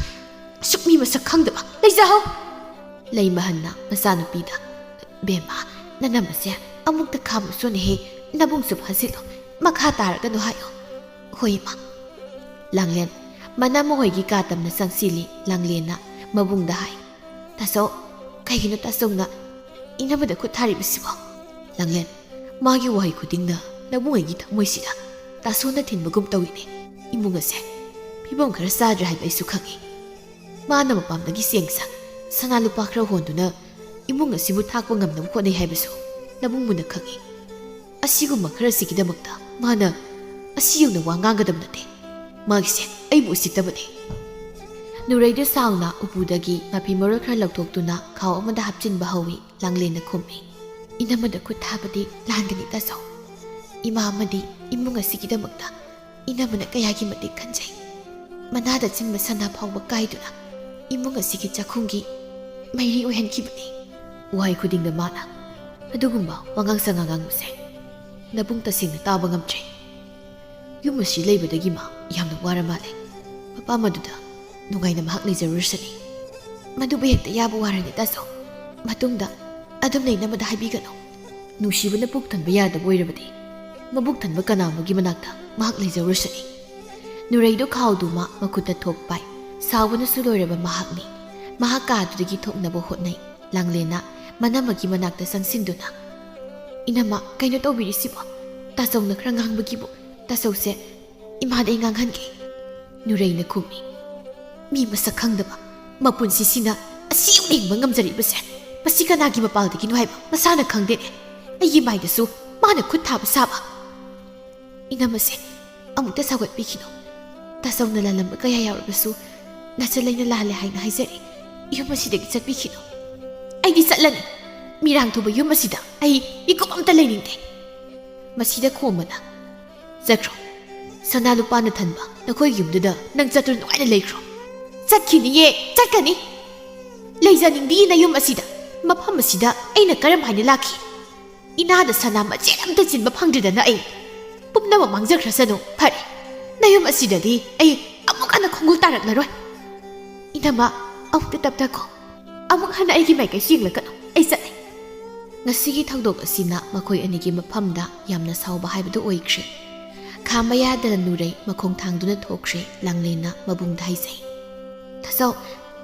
ꯑꯁꯨꯛ ꯃꯤ ꯃꯁꯛ ꯈꯪꯗꯕ꯫ ꯂꯩꯖꯍꯧ!" ꯂꯩꯃꯍꯟꯅ ꯃꯆꯥꯅꯨꯄꯤꯗ, "ꯕꯦꯝꯃ, ꯅꯅꯝ ꯑꯁꯦ ꯑꯃꯨꯛꯇ ꯈꯥꯝꯃꯨꯁꯣꯅꯦꯍꯦ, ꯅꯕꯨꯡꯁꯨ ꯐꯥꯖꯤꯜꯂꯨ, ꯃꯈꯥ ꯇꯥꯔꯒꯅꯨ ꯍꯥꯏꯌꯨ꯫" "ꯍꯣꯏ, ꯏꯃꯥ꯫" ꯂꯥꯡꯂꯦꯟ ꯃꯅꯝꯃ ꯍꯣꯏꯒꯤ ꯀꯥ ꯇꯝꯅ ꯆꯪꯁꯤꯜꯂꯤ꯫ ꯂꯥꯡꯂꯦꯟꯅ ꯃꯕꯨꯡꯗ ꯍꯥꯏ, "ꯇꯥꯆꯧ, ꯀꯩꯒꯤꯅꯣ ꯇꯥꯆꯧꯅ ꯏꯅꯝꯃꯗ ꯈꯨꯠ ꯊꯥꯔꯤꯕꯁꯤꯕꯣ?" ꯂꯥꯡꯂꯦꯟ, ꯃꯥꯒꯤ ꯋꯥꯍꯩ ꯈꯨꯗꯤꯡꯅ ꯅꯕꯨꯡ ꯑꯩꯒꯤ ꯊꯃꯣꯏꯁꯤꯗ ꯇꯥꯁꯣꯟꯅ ꯊꯤꯟꯕꯒꯨꯝ ꯇꯧꯏꯅꯦ꯫ ꯏꯃꯨꯡ ꯑꯁꯦ ꯐꯤꯕꯝ ꯈꯔ ꯆꯥꯗ꯭ꯔꯦ ꯍꯥꯏꯕ ꯑꯩꯁꯨ ꯈꯪꯏ꯫ ꯃꯥꯅ ꯃꯄꯥꯝꯗꯒꯤ ꯆꯦꯡ ꯆꯥꯛ, ꯁꯅꯥ ꯂꯨꯄꯥ ꯈꯔ ꯍꯣꯟꯗꯨꯅ ꯏꯃꯨꯡ ꯑꯁꯤꯕꯨ ꯊꯥꯛꯄ ꯉꯝꯅꯕ ꯍꯣꯠꯅꯩ ꯍꯥꯏꯕꯁꯨ ꯅꯕꯨꯡ ꯃꯨꯟꯅ ꯈꯪꯏ꯫ ꯑꯁꯤꯒꯨꯝꯕ ꯈꯔꯁꯤꯒꯤꯗꯃꯛꯇ ꯃꯥꯅ ꯑꯁꯤ ꯌꯧꯅ ꯋꯥ ꯉꯥꯡꯒꯗꯕ ꯅꯠꯇꯦ꯫ ꯃꯥꯒꯤꯁꯦ ꯑꯩꯕꯨ ꯎꯁꯤꯠꯇꯕꯅꯦ꯫ ꯅꯨꯔꯩꯗ ꯁꯥꯎꯅ ꯎꯄꯨꯗꯒꯤ ꯃꯐꯤ ꯃꯔꯣꯜ ꯈꯔ ꯂꯧꯊꯣꯛꯇꯨꯅ ꯈꯥꯎ ꯑꯃꯗ ꯍꯥꯞꯆꯤꯟꯕ ꯍꯧꯏ꯫ ꯂꯥꯡꯂꯦꯟꯅ ꯈꯨꯝꯃꯤ, "ꯏꯅꯝꯃꯗ ꯈꯨꯠ ꯊꯥꯕꯗꯤ ꯂꯥꯟꯒꯅꯤ ꯇꯥꯆꯧ꯫ ꯏꯃꯥ ꯑꯃꯗꯤ ꯏꯃꯨꯡ ꯑꯁꯤꯒꯤꯗꯃꯛꯇ ꯏꯅꯝꯃꯅ ꯀꯌꯥꯒꯤ ꯃꯇꯤꯛ ꯈꯟꯖꯩ꯫" ꯃꯅꯥꯗ ꯆꯤꯡꯕ ꯁꯅꯥ ꯐꯥꯎꯕ ꯀꯥꯏꯗꯨꯅ ꯏꯃꯨꯡ ꯑꯁꯤꯒꯤ ꯆꯥꯛꯈꯨꯝꯒꯤ ꯃꯩꯔꯤ ꯑꯣꯏꯍꯟꯈꯤꯕꯅꯤ꯫ ꯋꯥꯍꯩ ꯈꯨꯗꯤꯡꯗ ꯃꯥꯅ ꯑꯗꯨꯒꯨꯝꯕ ꯋꯥꯉꯥꯡ ꯁꯉꯥꯡ ꯉꯥꯡꯕꯁꯦ ꯅꯕꯨꯡ ꯇꯁꯦꯡꯅ ꯇꯥꯕ ꯉꯝꯗ꯭ꯔꯦ꯫ ꯌꯨꯝ ꯑꯁꯤ ꯂꯩꯕꯗꯒꯤ ꯃꯥ ꯌꯥꯝꯅ ꯋꯥꯔ ꯃꯥꯜꯂꯦ꯫ ꯃꯄꯥꯝ ꯑꯗꯨꯗ ꯅꯨꯡꯉꯥꯏꯅ ꯃꯍꯥꯛ ꯂꯩꯖꯔꯨꯔꯁꯅꯤ꯫ ꯃꯗꯨꯕꯨ ꯍꯦꯛꯇ ꯌꯥꯕ ꯋꯥꯔꯅꯤ ꯇꯥꯆꯧ꯫ ꯃꯇꯨꯡꯗ ꯑꯗꯨꯝ ꯂꯩꯅꯕꯗ ꯍꯥꯏꯕꯤꯒꯅꯨ꯫ ꯅꯨꯡꯁꯤꯕꯅ ꯄꯨꯛ ꯊꯟꯕ ꯌꯥꯗꯕ ꯑꯣꯏꯔꯕꯗꯤ ꯃꯕꯨꯛ ꯊꯟꯕ ꯀꯅꯥ ꯑꯃꯒꯤ ꯃꯅꯥꯛꯇ ꯃꯍꯥꯛ ꯂꯩꯖꯔꯨꯔꯁꯅꯤ꯫ ꯅꯨꯔꯩꯗꯣ ꯈꯥꯎꯗꯨꯃ ꯃꯈꯨꯠꯇ ꯊꯣꯛ ꯄꯥꯏ꯫ ꯁꯥꯎꯕꯅꯁꯨ ꯂꯣꯏꯔꯕ ꯃꯍꯥꯛꯅꯤ꯫ ꯃꯍꯥꯛ ꯀꯥ ꯑꯗꯨꯗꯒꯤ ꯊꯣꯛꯅꯕ ꯍꯣꯠꯅꯩ꯫ ꯂꯥꯡꯂꯦꯟꯅ ꯃꯅꯝꯃꯒꯤ ꯃꯅꯥꯛꯇ ꯆꯪꯁꯤꯟꯗꯨꯅ, "ꯏꯅꯝꯃ, ꯀꯩꯅꯣ ꯇꯧꯕꯤꯔꯤꯁꯤꯕꯣ? ꯇꯥꯆꯧꯅ ꯈꯔ ꯉꯥꯡꯕꯒꯤꯕꯨ ꯇꯥꯆꯧꯁꯦ ꯏꯃꯥꯗ ꯑꯩ ꯉꯥꯡꯍꯟꯒꯦ꯫" ꯅꯨꯔꯩꯅ ꯈꯨꯝꯃꯤ꯫ "ꯃꯤ ꯃꯁꯛ ꯈꯪꯗꯕ ꯃꯄꯨꯟꯁꯤꯁꯤꯅ ꯑꯁꯤ ꯌꯧꯅ ꯍꯤꯡꯕ ꯉꯝꯖꯔꯛꯏꯕꯁꯦ ꯃꯁꯤ ꯀꯅꯥꯒꯤ ꯃꯄꯥꯜꯗꯒꯤꯅꯣ ꯍꯥꯏꯕ ꯃꯁꯥꯅ ꯈꯪꯗꯦꯅꯦ꯫ ꯑꯩꯒꯤ ꯃꯥꯏꯗꯁꯨ ꯃꯥꯅ ꯈꯨꯠ ꯊꯥꯕ ꯁꯥꯕ꯫" "ꯏꯅꯝꯃꯁꯦ ꯑꯃꯨꯛꯇ ꯁꯥꯎꯒꯠꯄꯤꯈꯤꯅꯨ꯫ ꯇꯥꯆꯧꯅ ꯂꯥꯜꯂꯝꯕ ꯀꯌꯥ ꯌꯥꯎꯔꯕꯁꯨ ꯅꯆꯜ ꯑꯩꯅ ꯂꯥꯜꯂꯦ ꯍꯥꯏꯅ ꯍꯥꯏꯖꯔꯤ꯫ ꯌꯨꯝ ꯑꯁꯤꯗꯒꯤ ꯆꯠꯄꯤꯈꯤꯅꯨ꯫ ꯑꯩꯗꯤ ꯆꯠꯂꯅꯤ꯫ ꯃꯤꯔꯥꯡ ꯊꯨꯕ ꯌꯨꯝ ꯑꯁꯤꯗ ꯑꯩ ꯃꯤꯀꯨꯞ ꯑꯝꯇ ꯂꯩꯅꯤꯡꯗꯦ꯫ ꯃꯁꯤꯗ ꯈꯣꯝꯕꯅ, ꯆꯠꯈ꯭ꯔꯣ꯫ ꯁꯅꯥ ꯂꯨꯄꯥꯅ ꯊꯟꯕ ꯅꯈꯣꯏꯒꯤ ꯌꯨꯝꯗꯨꯗ ꯅꯪ ꯆꯠꯇꯨꯅ ꯅꯨꯡꯉꯥꯏꯅ ꯂꯩꯈ꯭ꯔꯣ꯫" "ꯆꯠꯈꯤꯅꯤꯌꯦ, ꯆꯠꯀꯅꯤ꯫ ꯂꯩꯖꯅꯤꯡꯗꯤꯌꯦ ꯅꯌꯨꯝ ꯑꯁꯤꯗ꯫ ꯃꯐꯝ ꯑꯁꯤꯗ ꯑꯩꯅ ꯀꯔꯝ ꯍꯥꯏꯅ ꯂꯥꯛꯈꯤ? ꯏꯅꯥꯗ ꯁꯅꯥ ꯃꯆꯦꯠ ꯑꯝꯇ ꯆꯤꯟꯕ ꯐꯪꯗ꯭ꯔꯤꯗꯅ ꯑꯩ꯫ ꯄꯨꯝꯅꯃꯛ ꯃꯥꯡꯖꯈ꯭ꯔꯁꯅꯨ꯫ ꯐꯔꯦ, ꯅꯌꯨꯝ ꯑꯁꯤꯗꯗꯤ ꯑꯩ ꯑꯃꯨꯛ ꯍꯟꯅ ꯈꯣꯡꯒꯨꯜ ꯇꯥꯔꯛꯂꯔꯣꯏ꯫ ꯏꯅꯝꯃ, ꯑꯃꯨꯛꯇ ꯇꯞꯊꯈꯣ꯫ ꯑꯃꯨꯛ ꯍꯟꯅ ꯑꯩꯒꯤ ꯃꯥꯏꯀꯩꯁꯨ ꯌꯦꯡꯂꯛꯀꯅꯨ꯫ ꯑꯩ ꯆꯠꯂꯦ꯫" ꯉꯁꯤꯒꯤ ꯊꯧꯗꯣꯛ ꯑꯁꯤꯅ ꯃꯈꯣꯏ ꯑꯅꯤꯒꯤ ꯃꯐꯝꯗ ꯌꯥꯝꯅ ꯁꯥꯎꯕ ꯍꯥꯏꯕꯗꯨ ꯑꯣꯏꯈ꯭ꯔꯦ꯫ ꯈꯥꯝꯕ ꯌꯥꯗꯅ ꯅꯨꯔꯩ ꯃꯈꯣꯡ ꯊꯥꯡꯗꯨꯅ ꯊꯣꯛꯈ꯭ꯔꯦ꯫ ꯂꯥꯡꯂꯦꯟꯅ ꯃꯕꯨꯡꯗ ꯍꯥꯏꯖꯩ, "ꯇꯥꯆꯧ,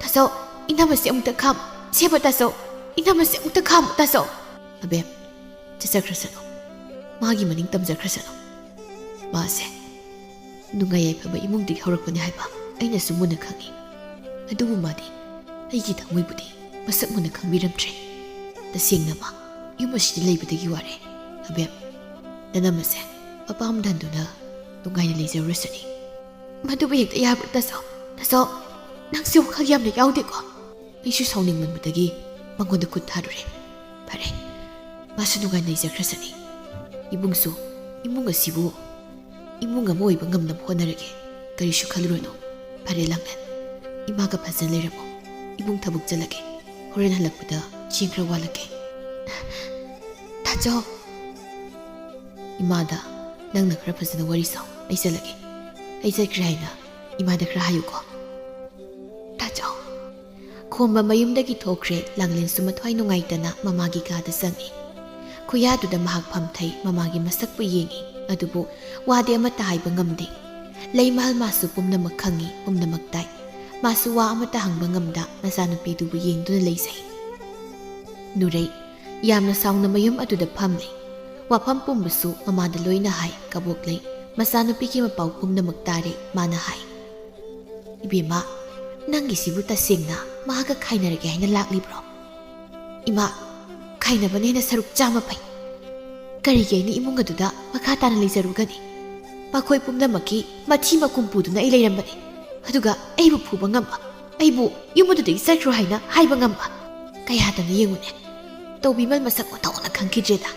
ꯇꯥꯆꯧ, ꯏꯅꯝꯃꯁꯦ ꯑꯃꯨꯛꯇ ꯈꯥꯝ-, ꯁꯦꯕ ꯇꯥꯆꯧ, ꯏꯅꯝꯃꯁꯦ ꯑꯃꯨꯛꯇ ꯈꯥꯝꯃꯨ ꯇꯥꯆꯧ꯫" "ꯑꯕꯦꯝ, ꯆꯠꯆꯈ꯭ꯔꯁꯅꯨ꯫ ꯃꯥꯒꯤ ꯃꯅꯤꯡ ꯇꯝꯖꯈ꯭ꯔꯁꯅꯨ꯫ ꯃꯥꯁꯦ ꯅꯨꯡꯉꯥꯏ ꯌꯥꯏꯐꯕ ꯏꯃꯨꯡꯗꯒꯤ ꯍꯧꯔꯛꯄꯅꯤ ꯍꯥꯏꯕ ꯑꯩꯅꯁꯨ ꯃꯨꯟꯅ ꯈꯪꯏ꯫ ꯑꯗꯨꯕꯨ ꯃꯥꯗꯤ ꯑꯩꯒꯤ ꯊꯃꯣꯏꯕꯨꯗꯤ ꯃꯁꯛ ꯃꯨꯟꯅ ꯈꯪꯕꯤꯔꯝꯗ꯭ꯔꯦ꯫ ꯇꯁꯦꯡꯅ ꯃꯥ ꯌꯨꯝ ꯑꯁꯤꯗ ꯂꯩꯕꯗꯒꯤ ꯋꯥꯔꯦ꯫ ꯑꯕꯦꯝ, ꯅꯅꯝꯃꯁꯦ ꯃꯄꯥꯝꯗ ꯍꯟꯗꯨꯅ ꯅꯨꯡꯉꯥꯏꯅ ꯂꯩꯖꯔꯨꯔꯁꯅꯤ꯫" "ꯃꯗꯨꯕꯨ ꯍꯦꯛꯇ ꯌꯥꯕ꯭ꯔꯥ ꯇꯥꯆꯧ? ꯇꯥꯆꯧ, ꯅꯪꯁꯦ ꯋꯥꯈꯜ ꯌꯥꯝꯅ ꯌꯥꯎꯗꯦꯀꯣ?" "ꯑꯩꯁꯨ ꯁꯥꯎꯅꯤꯡꯃꯟꯕꯗꯒꯤ ꯃꯉꯣꯟꯗ ꯈꯨꯠ ꯊꯥꯔꯨꯔꯦ꯫ ꯐꯔꯦ, ꯃꯥꯁꯨ ꯅꯨꯡꯉꯥꯏꯅ ꯂꯩꯖꯈ꯭ꯔꯁꯅꯤ꯫ ꯏꯕꯨꯡꯁꯨ ꯏꯃꯨꯡ ꯑꯁꯤꯕꯨ ꯏꯃꯨꯡ ꯑꯃ ꯑꯣꯏꯕ ꯉꯝꯅꯕ ꯍꯣꯠꯅꯔꯒꯦ꯫ ꯀꯔꯤꯁꯨ ꯈꯜꯂꯨꯔꯅꯨ꯫ "ꯐꯔꯦ ꯂꯥꯡꯂꯦꯟ, ꯏꯃꯥꯒ ꯐꯖꯅ ꯂꯩꯔꯝꯃꯣ꯫ ꯏꯕꯨꯡ ꯊꯕꯛ ꯆꯠꯂꯒꯦ꯫ ꯍꯣꯔꯦꯟ ꯍꯜꯂꯛꯄꯗ ꯆꯦꯡ ꯈꯔ ꯋꯥꯠꯂꯛꯀꯦ꯫" "ꯇꯥꯆꯧ!" "ꯏꯃꯥꯗ ꯅꯪꯅ ꯈꯔ ꯐꯖꯅ ꯋꯥꯔꯤ ꯁꯥꯎ꯫ ꯑꯩ ꯆꯠꯂꯒꯦ꯫ ꯑꯩ ꯆꯠꯈ꯭ꯔꯦ ꯍꯥꯏꯅ ꯏꯃꯥꯗ ꯈꯔ ꯍꯥꯏꯌꯨꯀꯣ꯫" "ꯇꯥꯆꯧ!" ꯈꯣꯝꯕ ꯃꯌꯨꯝꯗꯒꯤ ꯊꯣꯛꯈ꯭ꯔꯦ꯫ ꯂꯥꯡꯂꯦꯟꯁꯨ ꯃꯊ꯭ꯋꯥꯏ ꯅꯨꯡꯉꯥꯏꯇꯅ ꯃꯃꯥꯒꯤ ꯀꯥꯗ ꯆꯪꯉꯤ꯫ ꯈꯨꯌꯥꯗꯨꯗ ꯃꯍꯥꯛ ꯐꯝꯊꯩ꯫ ꯃꯃꯥꯒꯤ ꯃꯁꯛꯄꯨ ꯌꯦꯡꯉꯤ, ꯑꯗꯨꯕꯨ ꯋꯥꯗꯤ ꯑꯃꯠꯇ ꯍꯥꯏꯕ ꯉꯝꯗꯦ꯫ ꯂꯩꯃꯍꯜ ꯃꯥꯁꯨ ꯄꯨꯝꯅꯃꯛ ꯈꯪꯉꯤ, ꯄꯨꯝꯅꯃꯛ ꯇꯥꯏ꯫ ꯃꯥꯁꯨ ꯋꯥ ꯑꯃꯠꯇ ꯍꯪꯕ ꯉꯝꯗ ꯃꯆꯥꯅꯨꯄꯤꯗꯨꯕꯨ ꯌꯦꯡꯗꯨꯅ ꯂꯩꯖꯩ꯫ ꯅꯨꯔꯩ ꯌꯥꯝꯅ ꯁꯥꯎꯅ ꯃꯌꯨꯝ ꯑꯗꯨꯗ ꯐꯝꯂꯤ꯫ ꯋꯥꯐꯝ ꯄꯨꯝꯕꯁꯨ ꯃꯃꯥꯗ ꯂꯣꯏꯅ ꯍꯥꯏ꯫ ꯀꯕꯣꯛꯂꯩ ꯃꯆꯥꯅꯨꯄꯤꯒꯤ ꯃꯄꯥꯎ ꯄꯨꯝꯅꯃꯛ ꯇꯥꯔꯦ꯫ ꯃꯥꯅ ꯍꯥꯏ, "ꯏꯕꯦꯝꯃ, ꯅꯪꯒꯤꯁꯤꯕꯨ ꯇꯁꯦꯡꯅ ꯃꯍꯥꯛꯀ ꯈꯥꯏꯅꯔꯒꯦ ꯍꯥꯏꯅ ꯂꯥꯛꯂꯤꯕ꯭ꯔꯣ?" "ꯏꯃꯥ, ꯈꯥꯏꯅꯕꯅ ꯍꯦꯟꯅ ꯁꯔꯨꯛ ꯆꯥꯝꯃ ꯐꯩ꯫ ꯀꯔꯤꯒꯤ ꯑꯩꯅ ꯏꯃꯨꯡ ꯑꯗꯨꯗ ꯃꯈꯥ ꯇꯥꯅ ꯂꯩꯖꯔꯨꯒꯅꯤ? ꯃꯈꯣꯏ ꯄꯨꯝꯅꯃꯛꯀꯤ ꯃꯊꯤ ꯃꯀꯨꯝ ꯄꯨꯗꯨꯅ ꯑꯩ ꯂꯩꯔꯝꯕꯅꯤ꯫ ꯑꯗꯨꯒ ꯑꯩꯕꯨ ꯐꯨꯕ ꯉꯝꯕ, ꯑꯩꯕꯨ ꯌꯨꯝ ꯑꯗꯨꯗꯒꯤ ꯆꯠꯈ꯭ꯔꯣ ꯍꯥꯏꯅ ꯍꯥꯏꯕ ꯉꯝꯕ ꯀꯌꯥꯗꯅ ꯌꯦꯡꯉꯨꯅꯦ꯫ ꯇꯧꯕꯤꯃꯜ ꯃꯁꯛ ꯃꯇꯧꯅ ꯈꯪꯈꯤꯗ꯭ꯔꯦꯗ꯫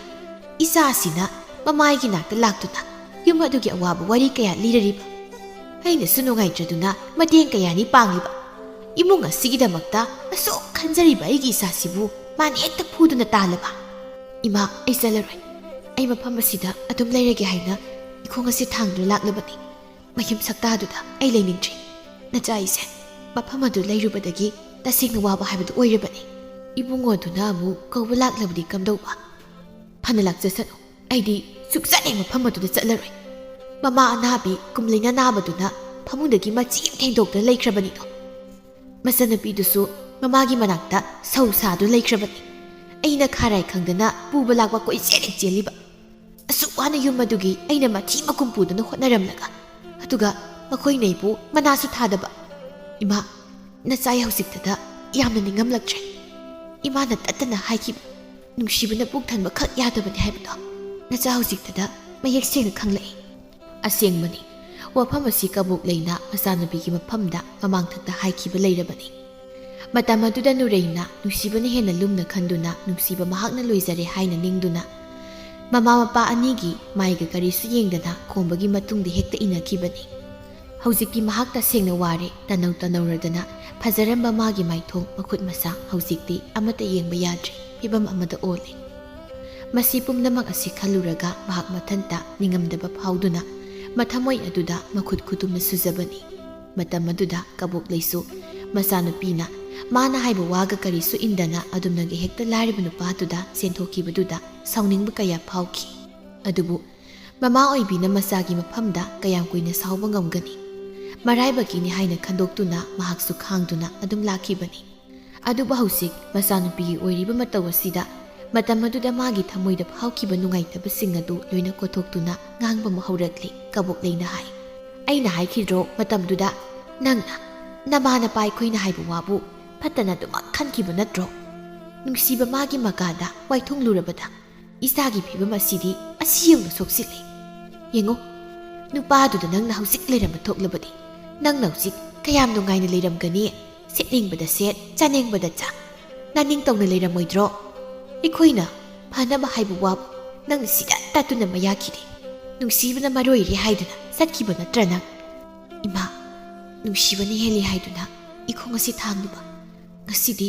ꯏꯆꯥ ꯑꯁꯤꯅ ꯃꯃꯥꯒꯤ ꯅꯥꯛꯇ ꯂꯥꯛꯇꯨꯅ ꯌꯨꯝ ꯑꯗꯨꯒꯤ ꯑꯋꯥꯕ ꯋꯥꯔꯤ ꯀꯌꯥ ꯂꯤꯔꯔꯤꯕ꯫ ꯑꯩꯅꯁꯨ ꯅꯨꯡꯉꯥꯏꯇ꯭ꯔꯗꯨꯅ ꯃꯇꯦꯡ ꯀꯌꯥꯅꯤ ꯄꯥꯡꯂꯤꯕ꯫ ꯏꯃꯨꯡ ꯑꯁꯤꯒꯤꯗꯃꯛꯇ ꯑꯁꯨꯛ ꯈꯟꯖꯔꯤꯕ ꯑꯩꯒꯤ ꯏꯆꯥꯁꯤꯕꯨ ꯃꯥꯅ ꯍꯦꯛꯇ ꯐꯨꯗꯨꯅ ꯇꯥꯜꯂꯕ꯫ ꯏꯃꯥ, ꯑꯩ ꯆꯠꯂꯔꯣꯏ꯫ ꯑꯩ ꯃꯐꯝ ꯑꯁꯤꯗ ꯑꯗꯨꯝ ꯂꯩꯔꯒꯦ ꯍꯥꯏꯅ ꯏꯈꯣꯡ ꯑꯁꯤ ꯊꯥꯡꯗꯨꯅ ꯂꯥꯛꯂꯕꯅꯤ꯫ ꯃꯌꯨꯝ ꯁꯛꯇꯥꯗꯨꯗ ꯑꯩ ꯂꯩꯅꯤꯡꯗ꯭ꯔꯤ꯫ ꯅꯆꯥ ꯑꯩꯁꯦ ꯃꯐꯝ ꯑꯗꯨ ꯂꯩꯔꯨꯕꯗꯒꯤ ꯇꯁꯦꯡꯅ ꯋꯥꯕ ꯍꯥꯏꯕꯗꯨ ꯑꯣꯏꯔꯕꯅꯤ꯫ ꯏꯕꯨꯡꯉꯣꯗꯨꯅ ꯑꯃꯨꯛ ꯀꯧꯕ ꯂꯥꯛꯂꯕꯗꯤ ꯀꯝꯗꯧꯕ? ꯐꯅ ꯂꯥꯛꯆꯁꯅꯨ꯫ ꯑꯩꯗꯤ ꯁꯨꯛꯆꯠ ꯍꯦꯛ ꯃꯐꯝ ꯑꯗꯨꯗ ꯆꯠꯂꯔꯣꯏ꯫ ꯃꯃꯥ ꯑꯅꯥꯕꯤ ꯀꯨꯝꯂꯩꯅ ꯅꯥꯕꯗꯨꯅ ꯐꯃꯨꯡꯗꯒꯤ ꯃꯆꯤ ꯑꯃ ꯊꯦꯡꯗꯣꯛꯇꯨꯅ ꯂꯩꯈ꯭ꯔꯕꯅꯤꯗꯣ꯫ ꯃꯆꯟꯅꯨꯄꯤꯗꯨꯁꯨ ꯃꯃꯥꯒꯤ ꯃꯅꯥꯛꯇ ꯁꯧ ꯁꯥꯗꯨꯅ ꯂꯩꯈ꯭ꯔꯕꯅꯤ꯫ ꯑꯩꯅ ꯈꯥꯔꯥꯏ ꯈꯪꯗꯅ ꯄꯨꯕ ꯂꯥꯛꯄ ꯀꯣꯏꯆꯦꯜ ꯍꯦꯛ ꯆꯦꯜꯂꯤꯕ꯫ ꯑꯁꯨꯛ ꯋꯥꯅ ꯌꯨꯝ ꯑꯗꯨꯒꯤ ꯑꯩꯅ ꯃꯊꯤ ꯃꯀꯨꯝ ꯄꯨꯗꯨꯅ ꯍꯣꯠꯅꯔꯝꯂꯒ, ꯑꯗꯨꯒ ꯃꯈꯣꯏꯅ ꯑꯩꯕꯨ ꯃꯅꯥꯁꯨ ꯊꯥꯗꯕ꯫ ꯏꯃꯥ, ꯅꯆꯥ ꯑꯩ ꯍꯧꯖꯤꯛꯇꯗ ꯌꯥꯝꯅ ꯅꯤꯡꯉꯝꯂꯛꯇ꯭ꯔꯦ꯫ ꯏꯃꯥꯅ ꯇꯠꯇꯅ ꯍꯥꯏꯈꯤꯕ, "ꯅꯨꯡꯁꯤꯕꯅ ꯄꯨꯛ ꯊꯟꯕ ꯈꯛ ꯌꯥꯗꯕꯅꯤ" ꯍꯥꯏꯕꯗꯣ ꯅꯆꯥ ꯍꯧꯖꯤꯛꯇꯗ ꯃꯌꯦꯛ ꯁꯦꯡꯅ ꯈꯪꯂꯛꯏ꯫ ꯑꯁꯦꯡꯕꯅꯤ, ꯋꯥꯐꯝ ꯑꯁꯤ ꯀꯕꯣꯛꯂꯩꯅ ꯃꯆꯥꯅꯨꯄꯤꯒꯤ ꯃꯐꯝꯗ ꯃꯃꯥꯡꯊꯛꯇ ꯍꯥꯏꯈꯤꯕ ꯂꯩꯔꯕꯅꯤ꯫ ꯃꯇꯝ ꯑꯗꯨꯗ ꯅꯨꯔꯩꯅ ꯅꯨꯡꯁꯤꯕꯅ ꯍꯦꯟꯅ ꯂꯨꯝꯅ ꯈꯟꯗꯨꯅ ꯅꯨꯡꯁꯤꯕ ꯃꯍꯥꯛꯅ ꯂꯣꯏꯖꯔꯦ ꯍꯥꯏꯅ ꯅꯤꯡꯗꯨꯅ, ꯃꯃꯥ ꯃꯄꯥ ꯑꯅꯤꯒꯤ ꯃꯥꯏꯒ ꯀꯔꯤꯁꯨ ꯌꯦꯡꯗꯅ ꯈꯣꯝꯕꯒꯤ ꯃꯇꯨꯡꯗ ꯍꯦꯛꯇ ꯏꯟꯅꯈꯤꯕꯅꯤ꯫ ꯍꯧꯖꯤꯛꯇꯤ ꯃꯍꯥꯛ ꯇꯁꯦꯡꯅ ꯋꯥꯔꯦ꯫ ꯇꯅꯧ ꯇꯅꯧꯔꯗꯅ ꯐꯖꯔꯝꯕ ꯃꯥꯒꯤ ꯃꯥꯏꯊꯣꯡ, ꯃꯈꯨꯠ ꯃꯁꯥ ꯍꯧꯖꯤꯛꯇꯤ ꯑꯃꯠꯇ ꯌꯦꯡꯕ ꯌꯥꯗ꯭ꯔꯦ꯫ ꯐꯤꯕꯝ ꯑꯃꯗ ꯑꯣꯜꯂꯦ꯫ ꯃꯁꯤ ꯄꯨꯝꯅꯃꯛ ꯑꯁꯤ ꯈꯜꯂꯨꯔꯒ ꯃꯍꯥꯛ ꯃꯊꯟꯇ ꯅꯤꯡꯉꯝꯗꯕ ꯐꯥꯎꯗꯨꯅ ꯃꯊꯃꯣꯏ ꯑꯗꯨꯗ ꯃꯈꯨꯠ ꯈꯨꯇꯨꯝꯅ ꯁꯨꯖꯕꯅꯤ꯫ ꯃꯇꯝ ꯑꯗꯨꯗ ꯀꯕꯣꯛꯂꯩꯁꯨ ꯃꯆꯥꯅꯨꯄꯤꯅ ꯃꯥꯅ ꯍꯥꯏꯕ ꯋꯥꯒ ꯀꯔꯤꯁꯨ ꯏꯟꯗꯅ ꯑꯗꯨꯝꯅꯒ ꯍꯦꯛꯇ ꯂꯥꯏꯔꯕ ꯅꯨꯄꯥꯗꯨꯗ ꯆꯦꯟꯊꯣꯛꯈꯤꯕꯗꯨꯗ ꯁꯥꯎꯅꯤꯡꯕ ꯀꯌꯥ ꯐꯥꯎꯈꯤ꯫ ꯑꯗꯨꯕꯨ ꯃꯃꯥ ꯑꯣꯏꯕꯤꯅ ꯃꯆꯥꯒꯤ ꯃꯐꯝꯗ ꯀꯌꯥꯝ ꯀꯨꯏꯅ ꯁꯥꯎꯕ ꯉꯝꯒꯅꯤ? ꯃꯔꯥꯏꯕꯛꯀꯤꯅꯤ ꯍꯥꯏꯅ ꯈꯟꯗꯣꯛꯇꯨꯅ ꯃꯍꯥꯛꯁꯨ ꯈꯥꯡꯗꯨꯅ ꯑꯗꯨꯝ ꯂꯥꯛꯈꯤꯕꯅꯤ꯫ ꯑꯗꯨꯕꯨ ꯍꯧꯖꯤꯛ ꯃꯆꯥꯅꯨꯄꯤꯒꯤ ꯑꯣꯏꯔꯤꯕ ꯃꯇꯧ ꯑꯁꯤꯗ ꯃꯇꯝ ꯑꯗꯨꯗ ꯃꯥꯒꯤ ꯊꯃꯣꯏꯗ ꯐꯥꯎꯈꯤꯕ ꯅꯨꯡꯉꯥꯏꯇꯕꯁꯤꯡ ꯑꯗꯨ ꯂꯣꯏꯅ ꯀꯣꯊꯣꯛꯇꯨꯅ ꯉꯥꯡꯕ ꯑꯃ ꯍꯧꯔꯛꯂꯤ꯫ ꯀꯕꯣꯛꯂꯩꯅ ꯍꯥꯏ, "ꯑꯩꯅ ꯍꯥꯏꯈꯤꯗ꯭ꯔꯣ ꯃꯇꯝꯗꯨꯗ, ꯅꯪꯅ ꯅꯃꯥ ꯅꯄꯥ ꯑꯩꯈꯣꯏꯅ ꯍꯥꯏꯕ ꯋꯥꯕꯨ ꯐꯠꯇꯅ ꯑꯗꯨꯃꯛ ꯈꯟꯈꯤꯕ ꯅꯠꯇ꯭ꯔꯣ? ꯅꯨꯡꯁꯤꯕ ꯃꯥꯒꯤ ꯃꯀꯥꯗ ꯋꯥꯏꯊꯨꯡꯂꯨꯔꯕꯗ ꯏꯆꯥꯒꯤ ꯐꯤꯕꯝ ꯑꯁꯤꯗꯤ ꯑꯁꯤ ꯌꯧꯅ ꯁꯣꯛꯆꯤꯜꯂꯦ꯫ ꯌꯦꯡꯉꯣ, ꯅꯨꯄꯥꯗꯨꯗ ꯅꯪꯅ ꯍꯧꯖꯤꯛ ꯂꯩꯔꯝꯕ ꯊꯣꯛꯂꯕꯗꯤ ꯅꯪꯅ ꯍꯧꯖꯤꯛ ꯀꯌꯥꯝ ꯅꯨꯡꯉꯥꯏꯅ ꯂꯩꯔꯝꯒꯅꯤ? ꯁꯦꯠꯅꯤꯡꯕꯗ ꯁꯦꯠ, ꯆꯥꯅꯤꯡꯕꯗ ꯆꯥ, ꯅꯥꯅꯤꯡ ꯇꯧꯅ ꯂꯩꯔꯝꯃꯣꯏꯗ꯭ꯔꯣ? ꯑꯩꯈꯣꯏꯅ ꯐꯅꯕ ꯍꯥꯏꯕ ꯋꯥꯕꯨ ꯅꯪꯅ ꯁꯤꯗ ꯇꯠꯇꯨꯅ ꯃꯌꯥꯈꯤꯗꯦ꯫ ꯅꯨꯡꯁꯤꯕꯅ ꯃꯔꯣꯏꯔꯦ ꯍꯥꯏꯗꯨꯅ ꯆꯠꯈꯤꯕ ꯅꯠꯇ꯭ꯔ ꯅꯪ? ꯏꯃꯥ, ꯅꯨꯡꯁꯤꯕꯅ ꯍꯦꯜꯂꯤ ꯍꯥꯏꯗꯨꯅ ꯏꯈꯣꯡ ꯑꯁꯤ ꯊꯥꯡꯂꯨꯕ꯫ ꯉꯁꯤꯗꯤ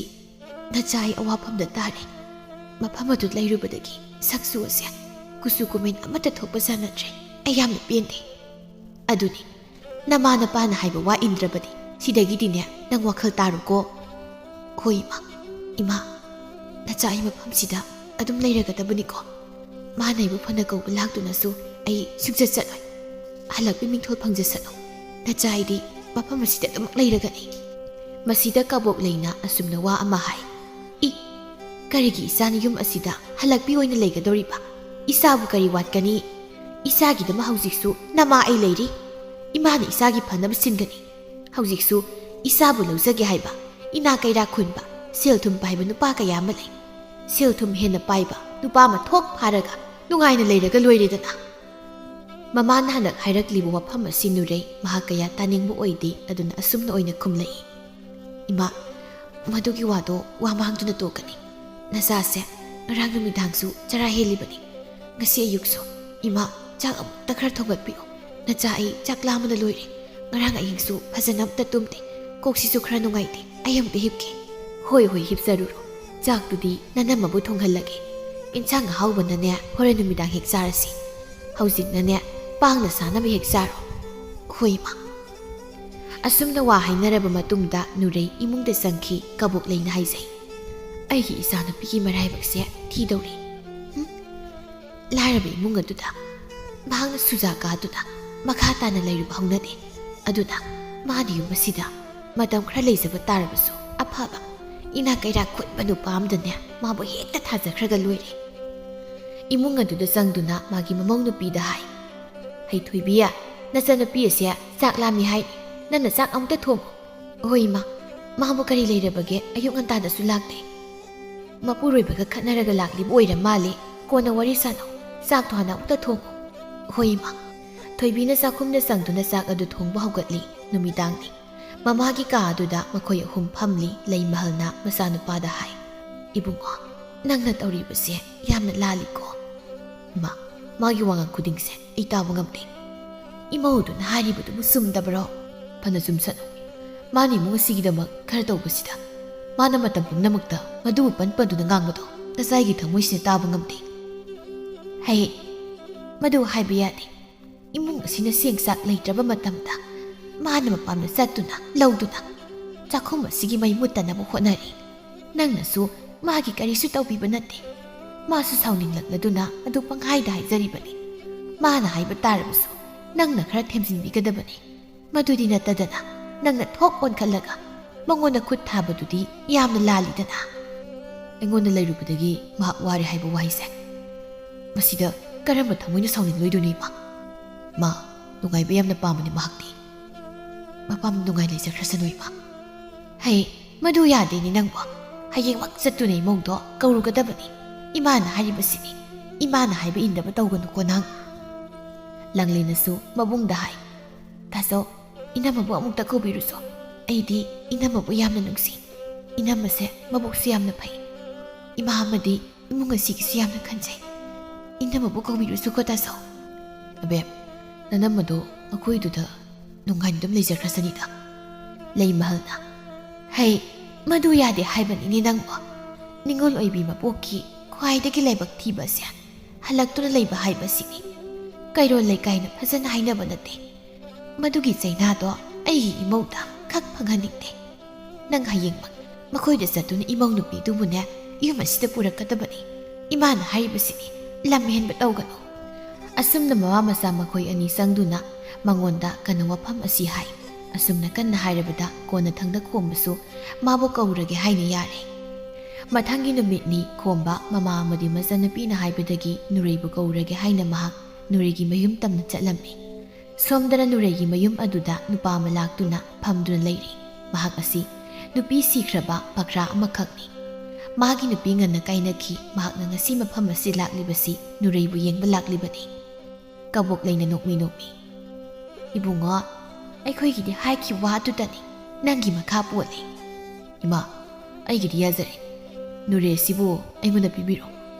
ꯅꯆꯥ ꯑꯩ ꯑꯋꯥꯐꯝꯗ ꯇꯥꯔꯦ꯫ ꯃꯐꯝ ꯑꯗꯨ ꯂꯩꯔꯨꯕꯗꯒꯤ ꯁꯛꯁꯨ ꯑꯁꯦ ꯀꯨꯆꯨ ꯀꯨꯃꯦꯟ ꯑꯃꯠꯇ ꯊꯣꯛꯄ ꯁꯥꯟꯅꯗ꯭ꯔꯦ꯫ ꯑꯩ ꯌꯥꯝꯅ ꯄꯦꯟꯗꯦ꯫ ꯑꯗꯨꯅꯤ, ꯅꯃꯥ ꯅꯄꯥꯅ ꯍꯥꯏꯕ ꯋꯥ ꯏꯟꯗ꯭ꯔꯕꯗꯤ ꯁꯤꯗꯒꯤꯗꯤꯅꯦ ꯅꯪ ꯋꯥꯈꯜ ꯇꯥꯔꯣꯀꯣ꯫" "ꯍꯣꯏ ꯏꯃꯥ, ꯏꯃꯥ, ꯅꯆꯥ ꯑꯩ ꯃꯐꯝꯁꯤꯗ ꯑꯗꯨꯝ ꯂꯩꯔꯒꯗꯕꯅꯤꯀꯣ꯫ ꯃꯥꯅ ꯑꯩꯕꯨ ꯐꯅ ꯀꯧꯕ ꯂꯥꯛꯇꯨꯅꯁꯨ ꯑꯩ ꯁꯨꯡꯆꯠ ꯆꯠꯂꯣꯏ꯫ ꯍꯜꯂꯛꯄꯤ ꯃꯤꯡꯊꯣꯜ ꯐꯪꯖꯁꯅꯨ꯫ ꯅꯆꯥ ꯑꯩꯗꯤ ꯃꯐꯝ ꯑꯁꯤꯗ ꯑꯗꯨꯃꯛ ꯂꯩꯔꯒꯅꯤ꯫" ꯃꯁꯤꯗ ꯀꯕꯣꯛꯂꯩꯅ ꯑꯁꯨꯝꯅ ꯋꯥ ꯑꯃ ꯍꯥꯏ, "ꯏ, ꯀꯔꯤꯒꯤ ꯏꯆꯥꯅ ꯌꯨꯝ ꯑꯁꯤꯗ ꯍꯜꯂꯛꯄꯤ ꯑꯣꯏꯅ ꯂꯩꯒꯗꯧꯔꯤꯕ? ꯏꯆꯥꯕꯨ ꯀꯔꯤ ꯋꯥꯠꯀꯅꯤ? ꯏꯆꯥꯒꯤꯗꯃꯛ ꯍꯧꯖꯤꯛꯁꯨ ꯅꯃꯥ ꯑꯩ ꯂꯩꯔꯤ꯫ ꯏꯃꯥꯅ ꯏꯆꯥꯒꯤ ꯐꯅꯕ ꯁꯤꯟꯒꯅꯤ꯫ ꯍꯧꯖꯤꯛꯁꯨ ꯏꯆꯥꯕꯨ ꯂꯧꯖꯒꯦ ꯍꯥꯏꯕ ꯏꯅꯥ ꯀꯩꯔꯥꯛ ꯈꯨꯟꯕ, ꯁꯦꯜ ꯊꯨꯝ ꯄꯥꯏꯕ ꯅꯨꯄꯥ ꯀꯌꯥ ꯑꯃ ꯂꯩ꯫ ꯁꯦꯜ ꯊꯨꯝ ꯍꯦꯟꯅ ꯄꯥꯏꯕ ꯅꯨꯄꯥ ꯑꯃ ꯊꯣꯛ ꯐꯥꯔꯒ ꯅꯨꯡꯉꯥꯏꯅ ꯂꯩꯔꯒ ꯂꯣꯏꯔꯦꯗꯅ꯫" ꯃꯃꯥꯅ ꯍꯟꯗꯛ ꯍꯥꯏꯔꯛꯂꯤꯕ ꯋꯥꯐꯝ ꯑꯁꯤ ꯅꯨꯔꯩ ꯃꯍꯥꯛ ꯀꯌꯥ ꯇꯥꯅꯤꯡꯕ ꯑꯣꯏꯗꯦ꯫ ꯑꯗꯨꯅ ꯑꯁꯨꯝꯅ ꯑꯣꯏꯅ ꯈꯨꯝꯂꯛꯏ, "ꯏꯃꯥ, ꯃꯗꯨꯒꯤ ꯋꯥꯗꯣ ꯋꯥ ꯃꯥꯡꯗꯨꯅ ꯇꯣꯛꯀꯅꯤ꯫ ꯅꯆꯥꯁꯦ ꯉꯔꯥꯡ ꯅꯨꯃꯤꯗꯥꯡꯁꯨ ꯆꯔꯥ ꯍꯦꯜꯂꯤꯕꯅꯤ꯫ ꯉꯁꯤ ꯑꯌꯨꯛꯁꯨ, ꯏꯃꯥ, ꯆꯥꯛ ꯑꯃꯨꯛꯇ ꯈꯔ ꯊꯣꯡꯒꯠꯄꯤꯌꯨ꯫ ꯅꯆꯥ ꯑꯩ ꯆꯥꯛ ꯂꯥꯝꯕꯅ ꯂꯣꯏꯔꯦ꯫ ꯉꯔꯥꯡ ꯑꯍꯤꯡꯁꯨ ꯐꯖꯅ ꯑꯝꯇ ꯇꯨꯝꯗꯦ꯫ ꯀꯣꯛꯁꯤꯁꯨ ꯈꯔ ꯅꯨꯡꯉꯥꯏꯇꯦ꯫ ꯑꯩ ꯑꯝꯇ ꯍꯤꯞꯀꯦ꯫ "ꯍꯣꯏ, ꯍꯣꯏ, ꯍꯤꯞꯆꯔꯨꯔꯣ꯫ ꯆꯥꯛꯇꯨꯗꯤ ꯅꯅꯝꯃꯕꯨ ꯊꯣꯡꯍꯜꯂꯒꯦ꯫ ꯏꯟꯁꯥꯡ ꯑꯍꯥꯎꯕꯅꯅꯦ ꯍꯣꯔꯦꯟ ꯅꯨꯃꯤꯗꯥꯡ ꯍꯦꯛ ꯆꯥꯔꯁꯤ꯫ ꯍꯧꯖꯤꯛꯅꯅꯦ ꯄꯥꯡꯅ ꯆꯥꯅꯕ ꯍꯦꯛ ꯆꯥꯔꯣ꯫" "ꯍꯣꯏ, ꯏꯃꯥ꯫" ꯑꯁꯨꯝꯅ ꯋꯥ ꯍꯥꯏꯅꯔꯕ ꯃꯇꯨꯡꯗ ꯅꯨꯔꯩ ꯏꯃꯨꯡꯗ ꯆꯪꯈꯤ꯫ ꯀꯕꯣꯛ ꯂꯩꯅ ꯍꯥꯏꯖꯩ, "ꯑꯩꯒꯤ ꯏꯆꯥꯅꯨꯄꯤꯒꯤ ꯃꯔꯥꯏꯕꯛꯁꯦ ꯊꯤꯗꯧꯔꯤ꯫ ꯍꯨꯝ꯫ ꯂꯥꯏꯔꯕ ꯏꯃꯨꯡ ꯑꯗꯨꯗ ꯃꯍꯥꯛꯅ ꯁꯨꯖꯥ ꯀꯥꯗꯨꯅ ꯃꯈꯥ ꯇꯥꯅ ꯂꯩꯔꯨꯕ ꯍꯧꯅꯗꯦ꯫ ꯑꯗꯨꯅ ꯃꯥꯅ ꯌꯨꯝ ꯑꯁꯤꯗ ꯃꯇꯝ ꯈꯔ ꯂꯩꯖꯕ ꯇꯥꯔꯕꯁꯨ, ꯑꯐꯕ ꯏꯅꯥꯛ ꯀꯩꯔꯥꯛ ꯈꯨꯟꯕ ꯅꯨꯄꯥ ꯑꯃꯗꯅꯦ ꯃꯥꯕꯨ ꯍꯦꯛꯇ ꯊꯥꯖꯈ꯭ꯔꯒ ꯂꯣꯏꯔꯦ꯫" ꯏꯃꯨꯡ ꯑꯗꯨꯗ ꯆꯪꯗꯨꯅ ꯃꯥꯒꯤ ꯃꯃꯧ ꯅꯨꯄꯤꯗ ꯍꯥꯏ, "ꯍꯩ ꯊꯣꯏꯕꯤ, ꯅꯆꯟꯅꯨꯄꯤ ꯑꯁꯦ ꯆꯥꯛ ꯂꯥꯝꯃꯤ ꯍꯥꯏ꯫ ꯅꯪꯅ ꯆꯥꯛ ꯑꯃꯨꯛꯇ ꯊꯣꯡꯉꯨ꯫" "ꯍꯣꯏ, ꯏꯃꯥ꯫ ꯃꯥꯕꯨ ꯀꯔꯤ ꯂꯩꯔꯕꯒꯦ? ꯑꯌꯨꯛ ꯉꯟꯇꯥꯗꯁꯨ ꯂꯥꯛꯇꯦ꯫ ꯃꯄꯨꯔꯣꯏꯕꯒ ꯈꯠꯅꯔꯒ ꯂꯥꯛꯂꯤꯕ ꯑꯣꯏꯔ ꯃꯥꯜꯂꯦ꯫ ꯀꯣꯟꯅ ꯋꯥꯔꯤ ꯁꯥꯟꯅꯧ꯫ ꯆꯥꯛꯇꯣ ꯍꯥꯟꯅ ꯑꯃꯨꯛꯇ ꯊꯣꯡꯉꯨ꯫" "ꯍꯣꯏ, ꯏꯃꯥ꯫" ꯊꯣꯏꯕꯤꯅ ꯆꯥꯛꯈꯨꯝꯗ ꯆꯪꯗꯨꯅ ꯆꯥꯛ ꯑꯗꯨ ꯊꯣꯡꯕ ꯍꯧꯒꯠꯂꯤ꯫ ꯅꯨꯃꯤꯗꯥꯡꯅꯤ꯫ ꯃꯃꯥꯒꯤ ꯀꯥ ꯑꯗꯨꯗ ꯃꯈꯣꯏ ꯑꯍꯨꯝ ꯐꯝꯂꯤ꯫ ꯂꯩꯃꯍꯜꯅ ꯃꯆꯥꯅꯨꯄꯥꯗ ꯍꯥꯏ, "ꯏꯕꯨꯡꯉꯣ, ꯅꯪꯅ ꯇꯧꯔꯤꯕꯁꯦ ꯌꯥꯝꯅ ꯂꯥꯜꯂꯤꯀꯣ꯫" "ꯏꯃꯥ, ꯃꯥꯒꯤ ꯋꯥꯉꯥꯡ ꯈꯨꯗꯤꯡꯁꯦ ꯑꯩ ꯇꯥꯕ ꯉꯝꯗꯦ꯫" "ꯏꯃꯧꯗꯨꯅ ꯍꯥꯏꯔꯤꯕꯗꯨꯕꯨ ꯆꯨꯝꯗꯕ꯭ꯔꯣ?" "ꯐꯅ ꯆꯨꯝꯁꯅꯨ꯫ ꯃꯥꯅ ꯏꯃꯨꯡ ꯑꯁꯤꯒꯤꯗꯃꯛ ꯈꯔ ꯇꯧꯕꯁꯤꯗ ꯃꯥꯅ ꯃꯇꯝ ꯄꯨꯝꯅꯃꯛꯇ ꯃꯗꯨꯕꯨ ꯄꯟ ꯄꯟꯗꯨꯅ ꯉꯥꯡꯕꯗꯣ ꯅꯆꯥꯒꯤ ꯊꯃꯣꯏꯁꯤꯅ ꯇꯥꯕ ꯉꯝꯗꯦ꯫" "ꯍꯩ, ꯃꯗꯨ ꯍꯥꯏꯕ ꯌꯥꯗꯦ꯫ ꯏꯃꯨꯡ ꯑꯁꯤꯅ ꯆꯦꯡ ꯆꯥꯛ ꯂꯩꯇ꯭ꯔꯕ ꯃꯇꯝꯗ ꯃꯥꯅ ꯃꯄꯥꯝꯗ ꯆꯠꯇꯨꯅ ꯂꯧꯗꯨꯅ ꯆꯥꯛꯈꯨꯝ ꯑꯁꯤꯒꯤ ꯃꯩ ꯃꯨꯠꯇꯅꯕ ꯍꯣꯠꯅꯔꯤ꯫ ꯅꯪꯅꯁꯨ ꯃꯥꯒꯤ ꯀꯔꯤꯁꯨ ꯇꯧꯕꯤꯕ ꯅꯠꯇꯦ꯫ ꯃꯥꯁꯨ ꯁꯥꯎꯅꯤꯡꯂꯛꯂꯗꯨꯅ ꯑꯗꯨ ꯄꯪꯍꯥꯏꯗ ꯍꯥꯏꯖꯔꯤꯕꯅꯤ꯫ ꯃꯥꯅ ꯍꯥꯏꯕ ꯇꯥꯔꯕꯁꯨ ꯅꯪꯅ ꯈꯔ ꯊꯦꯝꯖꯤꯟꯕꯤꯒꯗꯕꯅꯤ꯫ ꯃꯗꯨꯗꯤ ꯅꯠꯇꯗꯅ ꯅꯪꯅ ꯊꯣꯛ ꯑꯣꯟꯈꯠꯂꯒ ꯃꯉꯣꯟꯗ ꯈꯨꯠ ꯊꯥꯕꯗꯨꯗꯤ ꯌꯥꯝꯅ ꯂꯥꯜꯂꯤꯗꯅ꯫" "ꯑꯩꯉꯣꯟꯗ ꯂꯩꯔꯨꯕꯗꯒꯤ ꯃꯍꯥꯛ ꯋꯥꯔꯦ ꯍꯥꯏꯕ ꯋꯥꯍꯩꯁꯦ, ꯃꯁꯤꯗ ꯀꯔꯝꯕ ꯊꯃꯣꯏꯅ ꯁꯥꯎꯅꯤꯡꯂꯣꯏꯗꯣꯏꯅꯣ, ꯏꯃꯥ? ꯃꯥ ꯅꯨꯡꯉꯥꯏꯕ ꯌꯥꯝꯅ ꯄꯥꯝꯕꯅꯤ ꯃꯍꯥꯛꯇꯤ꯫ ꯃꯄꯥꯝ ꯅꯨꯡꯉꯥꯏ ꯂꯩꯖꯈ꯭ꯔꯁꯅꯨ, ꯏꯃꯥ꯫" "ꯍꯩ, ꯃꯗꯨ ꯌꯥꯗꯦꯅꯦ ꯅꯪꯕꯣ꯫ ꯍꯌꯦꯡꯃꯛ ꯆꯠꯇꯨꯅ ꯏꯃꯧꯗꯣ ꯀꯧꯔꯨꯒꯗꯕꯅꯤ꯫ ꯏꯃꯥꯅ ꯍꯥꯏꯔꯤꯕꯁꯤꯅꯤ꯫ ꯏꯃꯥꯅ ꯍꯥꯏꯕ ꯏꯟꯗꯕ ꯇꯧꯒꯅꯨꯀꯣ ꯅꯪ꯫" ꯂꯥꯡꯂꯦꯟꯅꯁꯨ ꯃꯕꯨꯡꯗ ꯍꯥꯏ, "ꯇꯥꯆꯧ, ꯏꯅꯝꯃꯕꯨ ꯑꯃꯨꯛꯇ ꯀꯧꯕꯤꯔꯨꯆꯣ꯫ ꯑꯩꯗꯤ ꯏꯅꯝꯃꯕꯨ ꯌꯥꯝꯅ ꯅꯨꯡꯁꯤ꯫ ꯏꯅꯝꯃꯁꯦ ꯃꯕꯨꯛꯁꯨ ꯌꯥꯝꯅ ꯐꯩ꯫ ꯏꯃꯥ ꯑꯃꯗꯤ ꯏꯃꯨꯡ ꯑꯁꯤꯒꯤꯁꯨ ꯌꯥꯝꯅ ꯈꯟꯖꯩ꯫ ꯏꯅꯝꯃꯕꯨ ꯀꯧꯕꯤꯔꯨꯆꯣꯀꯣ ꯇꯥꯆꯧ꯫" "ꯑꯕꯦꯝ, ꯅꯅꯝꯃꯗꯣ ꯃꯈꯣꯏꯗꯨꯗ ꯅꯨꯡꯉꯥꯏꯅ ꯑꯗꯨꯝ ꯂꯩꯖꯈ꯭ꯔꯁꯅꯤꯗ꯫ ꯂꯩꯃꯍꯜꯅ, "ꯍꯩ, ꯃꯗꯨ ꯌꯥꯗꯦ ꯍꯥꯏꯕꯅꯤꯅꯦ ꯅꯪꯕꯨ꯫ ꯅꯤꯉꯣꯜ ꯑꯣꯏꯕꯤ ꯃꯄꯣꯛꯀꯤ ꯈ꯭ꯋꯥꯏꯗꯒꯤ ꯂꯥꯏꯕꯛ ꯊꯤꯕ ꯑꯁꯦ ꯍꯜꯂꯛꯇꯨꯅ ꯂꯩꯕ ꯍꯥꯏꯕꯁꯤꯅꯤ꯫ ꯀꯩꯔꯣꯜ ꯂꯩꯀꯥꯏꯅ ꯐꯖꯅ ꯍꯥꯏꯅꯕ ꯅꯠꯇꯦ꯫ ꯃꯗꯨꯒꯤ ꯆꯩꯅꯥꯗꯣ ꯑꯩꯒꯤ ꯏꯃꯧꯗ ꯈꯛ ꯐꯪꯍꯟꯅꯤꯡꯗꯦ꯫ ꯅꯪ ꯍꯌꯦꯡꯃꯛ ꯃꯈꯣꯏꯗ ꯆꯠꯇꯨꯅ ꯏꯃꯧ ꯅꯨꯄꯤꯗꯨꯕꯨꯅꯦ ꯌꯨꯝ ꯑꯁꯤꯗ ꯄꯨꯔꯛꯀꯗꯕꯅꯤ꯫ ꯏꯃꯥꯅ ꯍꯥꯏꯔꯤꯕꯁꯤꯅꯤ, ꯂꯝ ꯍꯦꯟꯕ ꯇꯧꯒꯅꯨ"꯫ ꯑꯁꯨꯝꯅ ꯃꯃꯥ ꯃꯆꯥ ꯃꯈꯣꯏ ꯑꯅꯤ ꯆꯪꯗꯨꯅ ꯃꯉꯣꯟꯗ ꯀꯟꯅ ꯋꯥꯐꯝ ꯑꯁꯤ ꯍꯥꯏ꯫ ꯑꯁꯨꯝꯅ ꯀꯟꯅ ꯍꯥꯏꯔꯕꯗ ꯀꯣꯟꯅꯊꯪꯗ ꯈꯣꯝꯕꯁꯨ ꯃꯥꯕꯨ ꯀꯧꯔꯒꯦ ꯍꯥꯏꯅ ꯌꯥꯔꯦ꯫ ꯃꯊꯪꯒꯤ ꯅꯨꯃꯤꯠꯅꯤ ꯈꯣꯝꯕ ꯃꯃꯥ ꯑꯃꯗꯤ ꯃꯆꯟꯅꯨꯄꯤꯅ ꯍꯥꯏꯕꯗꯒꯤ ꯅꯨꯔꯩꯕꯨ ꯀꯧꯔꯒꯦ ꯍꯥꯏꯅ ꯃꯍꯥꯛ ꯅꯨꯔꯩꯒꯤ ꯃꯌꯨꯝ ꯇꯝꯅ ꯆꯠꯂꯝꯃꯤ꯫ ꯁꯣꯝꯗꯅ ꯅꯨꯔꯩꯒꯤ ꯃꯌꯨꯝ ꯑꯗꯨꯗ ꯅꯨꯄꯥ ꯑꯃ ꯂꯥꯛꯇꯨꯅ ꯐꯝꯗꯨꯅ ꯂꯩꯔꯤ꯫ ꯃꯍꯥꯛ ꯑꯁꯤ ꯅꯨꯄꯤ ꯁꯤꯈ꯭ꯔꯕ ꯄꯈ꯭ꯔꯥ ꯑꯃꯈꯛꯅꯤ꯫ ꯃꯥꯒꯤ ꯅꯨꯄꯤ ꯉꯟꯅ ꯀꯥꯏꯅꯈꯤ꯫ ꯃꯍꯥꯛꯅ ꯉꯁꯤ ꯃꯐꯝ ꯑꯁꯤ ꯂꯥꯛꯂꯤꯕꯁꯤ ꯅꯨꯔꯩꯕꯨ ꯌꯦꯡꯕ ꯂꯥꯛꯂꯤꯕꯅꯤ꯫ ꯀꯕꯣꯛ ꯂꯩꯅ ꯅꯣꯛꯃꯤ ꯅꯣꯛꯃꯤ, "ꯏꯕꯨꯡꯉꯣ, ꯑꯩꯈꯣꯏꯒꯤꯗꯤ ꯍꯥꯏꯈꯤꯕ ꯋꯥ ꯑꯗꯨꯗꯅꯤ, ꯅꯪꯒꯤ ꯃꯈꯥ ꯄꯣꯜꯂꯤ"꯫ "ꯏꯃꯥ, ꯑꯩꯒꯤꯗꯤ ꯌꯥꯖꯔꯦ꯫ ꯅꯨꯔꯩꯁꯤꯕꯨ ꯑꯩꯉꯣꯟꯗ ꯄꯤꯕꯤꯔꯣ꯫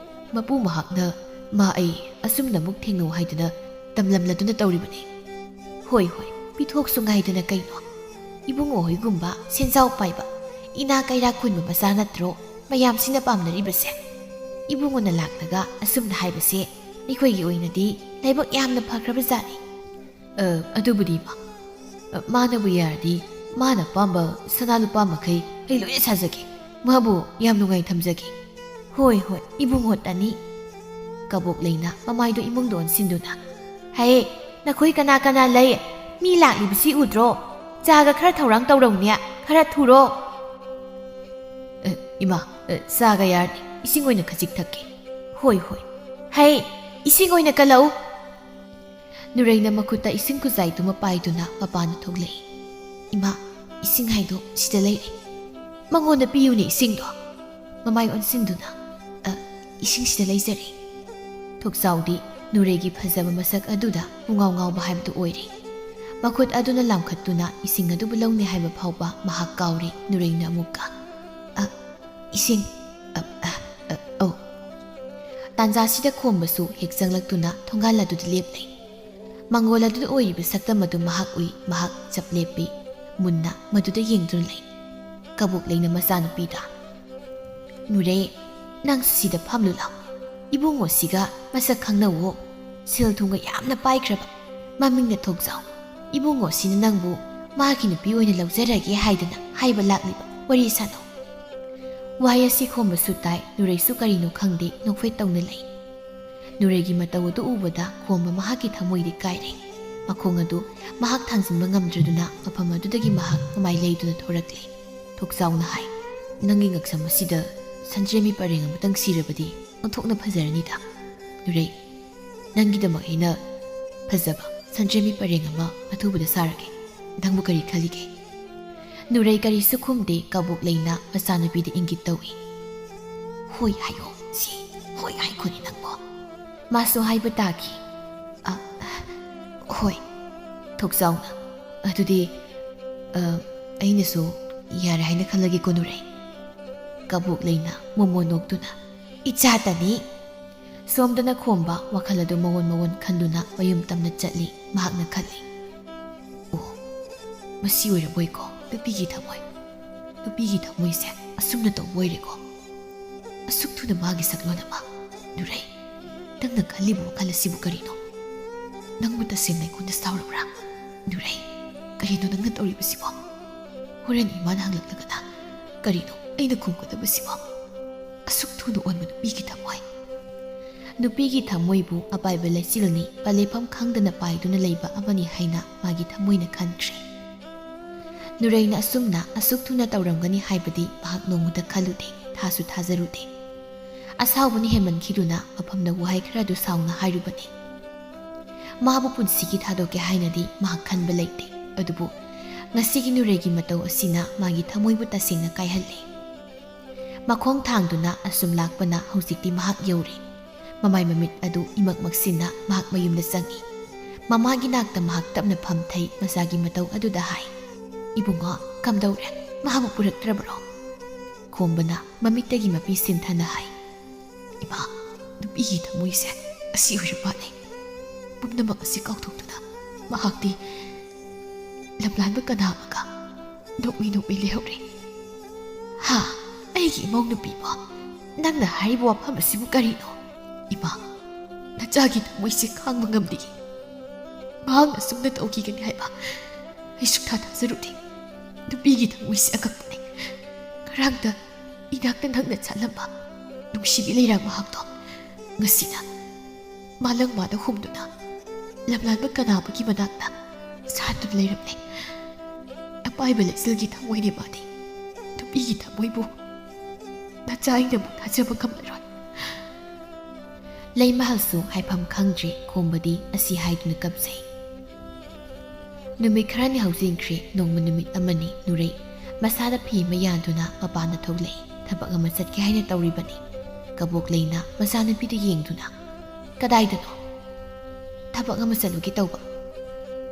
ꯃꯄꯨ ꯃꯍꯥꯛꯅ ꯃꯥ ꯑꯩ ꯑꯁꯨꯝꯅ ꯑꯃꯨꯛ ꯊꯦꯡꯅꯧ ꯍꯥꯏꯗꯅ ꯇꯝꯂꯝꯂꯗꯨꯅ ꯇꯧꯔꯤꯕꯅꯤ"꯫ "ꯍꯣꯏ, ꯍꯣꯏ, ꯄꯤꯊꯣꯛꯁꯨ ꯉꯥꯏꯗꯅ ꯀꯩꯅꯣ꯫ ꯏꯕꯨꯡꯉꯣ ꯍꯣꯏꯒꯨꯝꯕ ꯁꯦꯟꯖꯥꯎ ꯄꯥꯏꯕ, ꯏꯅꯥ ꯀꯩꯔꯥꯛ ꯈꯨꯟꯕ ꯃꯆꯥ ꯅꯠꯇ꯭ꯔꯣ ꯃꯌꯥꯝꯁꯤꯅ ꯄꯥꯝꯅꯔꯤꯕꯁꯦ? ꯏꯕꯨꯡꯉꯣꯅ ꯂꯥꯛꯂꯒ ꯑꯁꯨꯝꯅ ꯍꯥꯏꯕꯁꯦ ꯑꯩꯈꯣꯏꯒꯤ ꯑꯣꯏꯅꯗꯤ ꯂꯥꯏꯕꯛ ꯌꯥꯝꯅ ꯐꯈ꯭ꯔꯕ ꯖꯥꯠꯅꯤ"꯫ "ꯑ, ꯑꯗꯨꯕꯨꯗꯤ ꯏꯃꯥ, ꯑ, ꯃꯥꯅꯕꯨ ꯌꯥꯔꯗꯤ ꯃꯥꯅ ꯑꯄꯥꯝꯕ ꯁꯅꯥ ꯂꯨꯄꯥ ꯃꯈꯩ ꯑꯩ ꯂꯣꯏꯅ ꯁꯥꯖꯒꯦ꯫ ꯃꯥꯕꯨ ꯌꯥꯝ ꯅꯨꯡꯉꯥꯏ ꯊꯝꯖꯒꯦ"꯫ "ꯍꯣꯏ, ꯍꯣꯏ, ꯏꯕꯨꯡꯉꯣꯇꯅꯤ"꯫ ꯀꯕꯣꯛ ꯂꯩꯅ ꯃꯃꯥꯏꯗꯣ ꯏꯃꯨꯡꯗ ꯑꯣꯟꯁꯤꯟꯗꯨꯅ, "ꯍꯦ, ꯅꯈꯣꯏ ꯀꯅꯥ ꯀꯅꯥ ꯂꯩ? ꯃꯤ ꯂꯥꯛꯂꯤꯕꯁꯤ ꯎꯗ꯭ꯔꯣ? ꯆꯥꯒ ꯈꯔ ꯊꯧꯔꯥꯡ ꯇꯧꯔꯧꯅꯦ, ꯈꯔ ꯊꯨꯔꯣ"꯫ "ꯑ, ꯏꯃꯥ, ꯑ, ꯆꯥꯒ ꯌꯥꯔꯅꯤ, ꯏꯁꯤꯡ ꯑꯣꯏꯅ ꯈꯖꯤꯛ ꯊꯛꯀꯦ"꯫ "ꯍꯣꯏ, ꯍꯣꯏ"꯫ "ꯍꯦ, ꯏꯁꯤꯡ ꯑꯣꯏꯅ ꯀꯜꯂꯛꯎ"꯫ ꯅꯨꯔꯩꯅ ꯃꯈꯨꯠꯇ ꯏꯁꯤꯡ ꯈꯨꯖꯥꯏꯗꯨꯃ ꯄꯥꯏꯗꯨꯅ ꯃꯄꯥꯟꯗ ꯊꯣꯛꯂꯛꯏ꯫ "ꯏꯃꯥ, ꯏꯁꯤꯡ ꯍꯥꯏꯗꯣ ꯁꯤꯗ ꯂꯩꯔꯦ꯫ ꯃꯉꯣꯟꯗ ꯄꯤꯌꯨꯅꯦ ꯏꯁꯤꯡꯗꯣ"꯫ ꯃꯃꯥꯏ ꯑꯣꯟꯁꯤꯟꯗꯨꯅ, "ꯑ, ꯏꯁꯤꯡ ꯁꯤꯗ ꯂꯩꯖꯔꯦ"꯫ ꯊꯣꯛꯆꯥꯎꯗꯤ ꯅꯨꯔꯩꯒꯤ ꯐꯖꯕ ꯃꯁꯛ ꯑꯗꯨꯗ ꯄꯨꯡꯉꯥꯎ ꯉꯥꯎꯕ ꯍꯥꯏꯕꯗꯨ ꯑꯣꯏꯔꯦ꯫ ꯃꯈꯨꯠ ꯑꯗꯨꯅ ꯂꯥꯝꯈꯠꯇꯨꯅ ꯏꯁꯤꯡ ꯑꯗꯨꯕꯨ ꯂꯧꯅꯤ ꯍꯥꯏꯕ ꯐꯥꯎꯕ ꯃꯍꯥꯛ ꯀꯥꯎꯔꯦ꯫ ꯅꯨꯔꯩꯅ ꯑꯃꯨꯛꯀ, "ꯑ, ꯏꯁꯤꯡ, ꯑ, ꯑ, ꯑ, ꯑꯧ"꯫ ꯇꯥꯟꯖꯥꯁꯤꯗ ꯈꯣꯝꯕꯁꯨ ꯍꯦꯛ ꯆꯪꯂꯛꯇꯨꯅ ꯊꯣꯡꯒꯥꯜ ꯑꯗꯨꯗ ꯂꯦꯞꯂꯦ꯫ ꯃꯪꯒꯣꯜ ꯑꯗꯨꯗ ꯑꯣꯏꯔꯤꯕ ꯁꯛꯇꯝ ꯑꯗꯨ ꯃꯍꯥꯛ ꯎꯏ꯫ ꯃꯍꯥꯛ ꯆꯞ ꯂꯦꯞꯄꯤ꯫ ꯃꯨꯟꯅ ꯃꯗꯨꯗ ꯌꯦꯡꯗꯨꯅ ꯂꯩ꯫ ꯀꯕꯣꯛ ꯂꯩꯅ ꯃꯆꯥꯅꯨꯄꯤꯗ, "ꯅꯨꯔꯦ, ꯅꯪꯁꯨ ꯁꯤꯗ ꯐꯝꯂꯨ ꯂꯥꯎ꯫ ꯏꯕꯨꯡꯉꯣꯁꯤꯒ ꯃꯁꯛ ꯈꯪꯅꯧꯋꯣ꯫ ꯁꯦꯜ ꯊꯨꯝꯒ ꯌꯥꯝꯅ ꯄꯥꯏꯈ꯭ꯔꯕ꯫ ꯃꯃꯤꯡꯅ ꯊꯣꯛꯆꯥꯎ꯫ ꯏꯕꯨꯡꯉꯣꯁꯤꯅ ꯅꯪꯕꯨ ꯃꯥꯒꯤ ꯅꯨꯄꯤ ꯑꯣꯏꯅ ꯂꯧꯖꯔꯒꯦ ꯍꯥꯏꯗꯅ ꯍꯥꯏꯕ ꯂꯥꯛꯂꯤꯕ꯫ ꯋꯥꯔꯤ ꯁꯥꯟꯅꯧ꯫" ꯋꯥꯍꯩ ꯑꯁꯤ ꯈꯣꯝꯕꯁꯨ ꯇꯥꯏ꯫ ꯅꯨꯔꯩꯁꯨ ꯀꯔꯤꯅꯣ ꯈꯪꯗꯦ, ꯅꯣꯛꯐꯦꯠ ꯇꯧꯅ ꯂꯩ꯫ ꯅꯨꯔꯩꯒꯤ ꯃꯇꯧ ꯑꯗꯨ ꯎꯕꯗ ꯈꯣꯝꯕ ꯃꯍꯥꯛꯀꯤ ꯊꯃꯣꯏꯗꯤ ꯀꯥꯏꯔꯦ꯫ ꯃꯈꯣꯡ ꯑꯗꯨ ꯃꯍꯥꯛ ꯊꯥꯡꯖꯤꯟꯕ ꯉꯝꯗ꯭ꯔꯗꯨꯅ ꯃꯐꯝ ꯑꯗꯨꯗꯒꯤ ꯃꯍꯥꯛ ꯃꯃꯥꯏ ꯂꯩꯗꯨꯅ ꯊꯣꯔꯛꯂꯦ꯫ ꯊꯣꯛꯆꯥꯎꯅ ꯍꯥꯏ, "ꯅꯪꯒꯤ ꯉꯛꯁꯝ ꯑꯁꯤꯗ ꯁꯟꯗ꯭ꯔꯦꯝꯕꯤ ꯄꯔꯦꯡ ꯑꯃꯇꯪ ꯁꯤꯔꯕꯗꯤ ꯑꯣꯟꯊꯣꯛꯅ ꯐꯖꯔꯅꯤꯗ꯫ ꯅꯨꯔꯩ, ꯅꯪꯒꯤꯗꯃꯛ ꯑꯩꯅ ꯐꯖꯕ ꯁꯟꯗ꯭ꯔꯦꯝꯕꯤ ꯄꯔꯦꯡ ꯑꯃ ꯑꯊꯨꯕꯗ ꯁꯥꯔꯒꯦ꯫ ꯅꯪꯕꯨ ꯀꯔꯤ ꯈꯜꯂꯤꯒꯦ?" ꯅꯨꯔꯩ ꯀꯔꯤꯁꯨ ꯈꯨꯝꯗꯦ꯫ ꯀꯕꯣꯛ ꯂꯩꯅ ꯃꯆꯥꯅꯨꯄꯤꯗ ꯏꯪꯒꯤꯠ ꯇꯧꯏ꯫ "ꯍꯣꯏ ꯍꯥꯏꯌꯣ, ꯁꯤ ꯍꯣꯏ ꯍꯥꯏꯈꯣꯅꯦ ꯅꯪꯕꯣ꯫" ꯃꯥꯁꯨ ꯍꯥꯏꯕ ꯇꯥꯈꯤ꯫ "ꯑ, ꯍꯣꯏ꯫" ꯊꯣꯛꯆꯥꯎꯅ, "ꯑꯗꯨꯗꯤ, ꯑ, ꯑꯩꯅꯁꯨ ꯌꯥꯔꯦ ꯍꯥꯏꯅ ꯈꯜꯂꯒꯦꯀꯣ ꯅꯨꯔꯩ?" ꯀꯕꯣꯛ ꯂꯩꯅ ꯃꯣꯃꯣꯟ ꯅꯣꯛꯇꯨꯅ, "ꯏꯆꯥꯇꯅꯤ꯫" ꯁꯣꯝꯗꯅ ꯈꯣꯝꯕ ꯋꯥꯈꯜ ꯑꯗꯨ ꯃꯑꯣꯟ ꯃꯑꯣꯟ ꯈꯟꯗꯨꯅ ꯃꯌꯨꯝ ꯇꯝꯅ ꯆꯠꯂꯤ꯫ ꯃꯍꯥꯛꯅ ꯈꯜꯂꯤ, "ꯑꯣ, ꯃꯁꯤ ꯑꯣꯏꯔꯕꯣꯏꯀꯣ ꯅꯨꯄꯤꯒꯤ ꯊꯃꯣꯏ꯫ ꯅꯨꯄꯤꯒꯤ ꯊꯃꯣꯏꯁꯦ ꯑꯁꯨꯝꯅ ꯇꯧꯕ ꯑꯣꯏꯔꯦꯀꯣ꯫ ꯑꯁꯨꯛ ꯊꯨꯅ ꯃꯥꯒꯤ ꯁꯛꯂꯣꯟ ꯑꯃ꯫ ꯅꯨꯔꯩ, ꯅꯪꯅ ꯈꯜꯂꯤꯕ ꯋꯥꯈꯜ ꯑꯁꯤꯕꯨ ꯀꯔꯤꯅꯣ? ꯅꯪꯕꯨ ꯇꯁꯦꯡꯅ ꯑꯩꯉꯣꯟꯗ ꯁꯥꯎꯔꯕ꯭ꯔꯥ? ꯅꯨꯔꯩ, ꯀꯔꯤꯅꯣ ꯅꯪꯅ ꯇꯧꯔꯤꯕꯁꯤꯕꯣ? ꯍꯣꯔꯦꯟ ꯏꯃꯥꯅ ꯍꯪꯂꯛꯂꯒꯅ ꯀꯔꯤꯅꯣ ꯑꯩꯅ ꯈꯨꯝꯒꯗꯕꯁꯤꯕꯣ? ꯑꯁꯨꯛ ꯊꯨꯅ ꯑꯣꯟꯕ ꯅꯨꯄꯤꯒꯤ ꯊꯃꯣꯏ꯫" ꯅꯨꯄꯤꯒꯤ ꯊꯃꯣꯏꯕꯨ ꯑꯄꯥꯏꯕ ꯂꯩꯆꯤꯜꯅꯤ, ꯄꯂꯦꯐꯝ ꯈꯪꯗꯅ ꯄꯥꯏꯗꯨꯅ ꯂꯩꯕ ꯑꯃꯅꯤ ꯍꯥꯏꯅ ꯃꯥꯒꯤ ꯊꯃꯣꯏꯅ ꯈꯟꯈ꯭ꯔꯦ꯫ ꯅꯨꯔꯩꯅ ꯑꯁꯨꯝꯅ ꯑꯁꯨꯛ ꯊꯨꯅ ꯇꯧꯔꯝꯒꯅꯤ ꯍꯥꯏꯕꯗꯤ ꯃꯍꯥꯛ ꯅꯣꯡꯃꯇ ꯈꯜꯂꯨꯗꯦ, ꯊꯥꯁꯨ ꯊꯥꯖꯔꯨꯗꯦ꯫ ꯑꯁꯥꯎꯕꯅ ꯍꯦꯟꯃꯟꯈꯤꯗꯨꯅ ꯃꯐꯝꯗ ꯋꯥꯍꯩ ꯈꯔꯗꯨ ꯁꯥꯎꯅ ꯍꯥꯏꯔꯨꯕꯅꯤ꯫ ꯃꯥꯕꯨ ꯄꯨꯟꯁꯤꯒꯤ ꯊꯥꯗꯣꯛꯀꯦ ꯍꯥꯏꯅꯗꯤ ꯃꯍꯥꯛ ꯈꯟꯕ ꯂꯩꯇꯦ꯫ ꯑꯗꯨꯕꯨ ꯉꯁꯤꯒꯤ ꯅꯨꯔꯩꯒꯤ ꯃꯇꯧ ꯑꯁꯤꯅ ꯃꯥꯒꯤ ꯊꯃꯣꯏꯕꯨ ꯇꯁꯦꯡꯅ ꯀꯥꯏꯍꯜꯂꯦ꯫ ꯃꯈꯣꯡ ꯊꯥꯡꯗꯨꯅ ꯑꯁꯨꯝ ꯂꯥꯛꯄꯅ ꯍꯧꯖꯤꯛꯇꯤ ꯃꯍꯥꯛ ꯌꯧꯔꯦ꯫ ꯃꯃꯥꯏ ꯃꯃꯤꯠ ꯑꯗꯨ ꯏꯃꯛ ꯃꯛꯁꯤꯟꯅ ꯃꯍꯥꯛ ꯃꯌꯨꯝꯗ ꯆꯪꯏ꯫ ꯃꯃꯥꯒꯤ ꯅꯥꯛꯇ ꯃꯍꯥꯛ ꯇꯞꯅ ꯐꯝꯊꯩ, ꯃꯆꯥꯒꯤ ꯃꯇꯧ ꯑꯗꯨꯗ ꯍꯥꯏ, "ꯏꯕꯨꯡꯉꯣ, ꯀꯝꯗꯧꯔꯦ? ꯃꯍꯥꯛꯄꯨ ꯄꯨꯔꯛꯇ꯭ꯔꯕ꯭ꯔꯣ?" ꯈꯣꯝꯕꯅ ꯃꯃꯤꯠꯇꯒꯤ ꯃꯄꯤ ꯁꯤꯟꯊꯅ ꯍꯥꯏ, "ꯏꯃꯥ, ꯅꯨꯄꯤꯒꯤ ꯊꯃꯣꯏꯁꯦ ꯑꯁꯤ ꯑꯣꯏꯔꯕꯅꯦ꯫" ꯄꯨꯝꯅꯃꯛ ꯑꯁꯤ ꯀꯥꯎꯊꯣꯛꯇꯨꯅ ꯃꯍꯥꯛꯇꯤ ꯂꯝꯂꯥꯟꯕ ꯀꯅꯥ ꯑꯃꯒ ꯅꯣꯛꯃꯤ ꯅꯣꯛꯃꯤ ꯂꯩꯍꯧꯔꯦ꯫ "ꯍꯥ, ꯑꯩꯒꯤ ꯏꯃꯧ ꯅꯨꯄꯤꯕꯣ, ꯅꯪꯅ ꯍꯥꯏꯔꯤꯕ ꯋꯥꯐꯝ ꯑꯁꯤꯕꯨ ꯀꯔꯤꯅꯣ? ꯏꯃꯥ, ꯅꯆꯥꯒꯤ ꯊꯃꯣꯏꯁꯦ ꯈꯥꯡꯕ ꯉꯝꯗꯦ꯫ ꯃꯍꯥꯛꯅ ꯑꯁꯨꯝꯅ ꯇꯧꯈꯤꯒꯅꯤ ꯍꯥꯏꯕ ꯑꯩ ꯁꯨꯛꯊꯥ ꯊꯥꯖꯔꯨꯗꯦ꯫ ꯅꯨꯄꯤꯒꯤ ꯊꯃꯣꯏꯁꯦ ꯑꯉꯛꯄꯅꯤ꯫ ꯉꯔꯥꯡꯇ ꯏꯅꯥꯛꯇ ꯅꯪꯅ ꯆꯠꯂꯝꯕ ꯅꯨꯡꯁꯤꯕꯤ ꯂꯩꯔꯥꯡ ꯃꯍꯥꯛꯇꯣ ꯉꯁꯤꯅ ꯃꯥꯂꯪ ꯃꯥꯗ ꯍꯨꯝꯗꯨꯅ ꯂꯝꯂꯥꯟꯕ ꯀꯅꯥ ꯑꯃꯒꯤ ꯃꯅꯥꯛꯇ ꯁꯥꯠꯇꯨꯅ ꯂꯩꯔꯝꯂꯦ꯫ ꯑꯄꯥꯏꯕ ꯂꯩꯆꯤꯜꯒꯤ ꯊꯃꯣꯏꯅꯦ ꯃꯥꯗꯤ꯫ ꯅꯨꯄꯤꯒꯤ ꯊꯃꯣꯏꯕꯨ ꯅꯆꯥ ꯑꯩꯅꯕꯨ ꯊꯥꯖꯕ ꯉꯝꯂꯔꯣꯏ꯫" ꯂꯩꯃꯍꯜꯁꯨ ꯍꯥꯏꯐꯝ ꯈꯪꯗ꯭ꯔꯦ, ꯈꯣꯝꯕꯗꯤ ꯑꯁꯤ ꯍꯥꯏꯗꯨꯅ ꯀꯞꯆꯩ꯫ ꯅꯨꯃꯤꯠ ꯈꯔꯅꯤ ꯍꯧꯖꯤꯟꯈ꯭ꯔꯦ꯫ ꯅꯣꯡꯃ ꯅꯨꯃꯤꯠ ꯑꯃꯅꯤ ꯅꯨꯔꯩ ꯃꯁꯥꯗ ꯐꯤ ꯑꯃ ꯌꯥꯟꯗꯨꯅ ꯃꯄꯥꯟꯗ ꯊꯣꯛꯂꯛꯏ꯫ ꯊꯕꯛ ꯑꯃ ꯆꯠꯀꯦ ꯍꯥꯏꯅ ꯇꯧꯔꯤꯕꯅꯤ꯫ ꯀꯕꯣꯛ ꯂꯩꯅ ꯃꯆꯥꯅꯨꯄꯤꯗ ꯌꯦꯡꯗꯨꯅ, "ꯀꯗꯥꯏꯗꯅꯣ?" "ꯊꯕꯛ ꯑꯃ ꯆꯠꯂꯨꯒꯦ ꯇꯧꯕ꯫"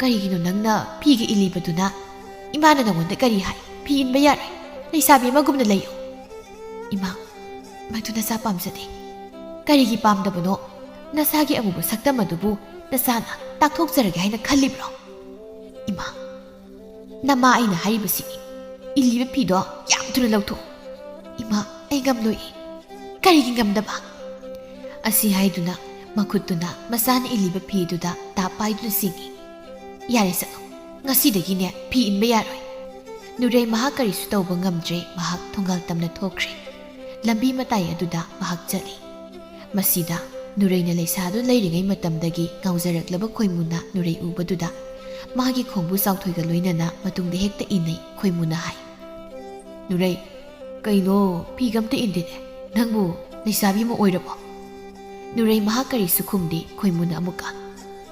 "ꯀꯔꯤꯒꯤꯅꯣ ꯅꯪꯅ ꯐꯤꯒ ꯏꯜꯂꯤꯕꯗꯨꯅ? ꯏꯃꯥꯅ ꯅꯉꯣꯟꯗ ꯀꯔꯤ ꯍꯥꯏ? ꯐꯤ ꯏꯟꯕ ꯌꯥꯔꯣꯏ, ꯂꯩꯁꯥꯕꯤ ꯑꯃꯒꯨꯝꯅ ꯂꯩꯌꯨ꯫" "ꯏꯃꯥ, ꯃꯗꯨ ꯅꯆꯥ ꯄꯥꯝꯖꯗꯦ꯫" "ꯀꯔꯤꯒꯤ ꯄꯥꯝꯗꯕꯅꯣ? ꯅꯁꯥꯒꯤ ꯑꯃꯨꯕ ꯁꯛꯇꯝ ꯑꯗꯨꯕꯨ ꯅꯆꯥꯅ ꯇꯥꯛꯊꯣꯛꯆꯔꯒꯦ ꯍꯥꯏꯅ ꯈꯜꯂꯤꯕ꯭ꯔꯣ?" "ꯏꯃꯥ, ꯅꯃꯥ ꯑꯩꯅ ꯍꯥꯏꯔꯤꯕꯁꯤꯅꯤ꯫ ꯏꯜꯂꯤꯕ ꯐꯤꯗꯣ ꯌꯥꯝ ꯊꯨꯅ ꯂꯧꯊꯣꯛꯎ꯫" "ꯏꯃꯥ, ꯑꯩ ꯉꯝꯂꯣꯏꯌꯦ꯫" "ꯀꯔꯤꯒꯤ ꯉꯝꯗꯕ?" ꯑꯁꯤ ꯍꯥꯏꯗꯨꯅ ꯃꯈꯨꯠꯇꯨꯅ ꯃꯆꯥꯅ ꯏꯜꯂꯤꯕ ꯐꯤꯗꯨꯗ ꯇꯥꯞ ꯄꯥꯏꯗꯨꯅ ꯆꯤꯡꯏ꯫ "ꯌꯥꯔꯦ, ꯆꯠꯂꯣ꯫ ꯉꯁꯤꯗꯒꯤꯅꯦ ꯐꯤ ꯏꯟꯕ ꯌꯥꯔꯣꯏ꯫" ꯅꯨꯔꯩ ꯃꯍꯥꯛ ꯀꯔꯤꯁꯨ ꯇꯧꯕ ꯉꯝꯗ꯭ꯔꯦ꯫ ꯃꯍꯥꯛ ꯊꯣꯡꯒꯥꯜ ꯇꯝꯅ ꯊꯣꯛꯈ꯭ꯔꯦ꯫ ꯂꯝꯕꯤ ꯃꯇꯥꯏ ꯑꯗꯨꯗ ꯃꯍꯥꯛ ꯆꯠꯂꯤ꯫ ꯃꯁꯤꯗ ꯅꯨꯔꯩꯅ ꯂꯩꯁꯥꯗꯨꯅ ꯂꯩꯔꯤꯉꯩ ꯃꯇꯝꯗꯒꯤ ꯉꯥꯎꯖꯔꯛꯂꯕ ꯈꯣꯏꯃꯨꯅ ꯅꯨꯔꯩ ꯎꯕꯗꯨꯗ ꯃꯥꯒꯤ ꯈꯣꯡꯕꯨ ꯆꯥꯎꯊꯣꯏꯒ ꯂꯣꯏꯅꯅ ꯃꯇꯨꯡꯗ ꯍꯦꯛꯇ ꯏꯟꯅꯩ꯫ ꯈꯣꯏꯃꯨꯅ ꯍꯥꯏ, "ꯅꯨꯔꯩ, ꯀꯩꯅꯣ, ꯐꯤꯒ ꯑꯝꯇ ꯏꯟꯗꯦꯅꯦ? ꯅꯪꯕꯨ ꯂꯩꯁꯥꯕꯤ ꯑꯃ ꯑꯣꯏꯔꯕꯣ?" ꯅꯨꯔꯩ ꯃꯍꯥꯛ ꯀꯔꯤꯁꯨ ꯈꯨꯝꯗꯦ꯫ ꯈꯣꯏꯃꯨꯅ ꯑꯃꯨꯛꯀ,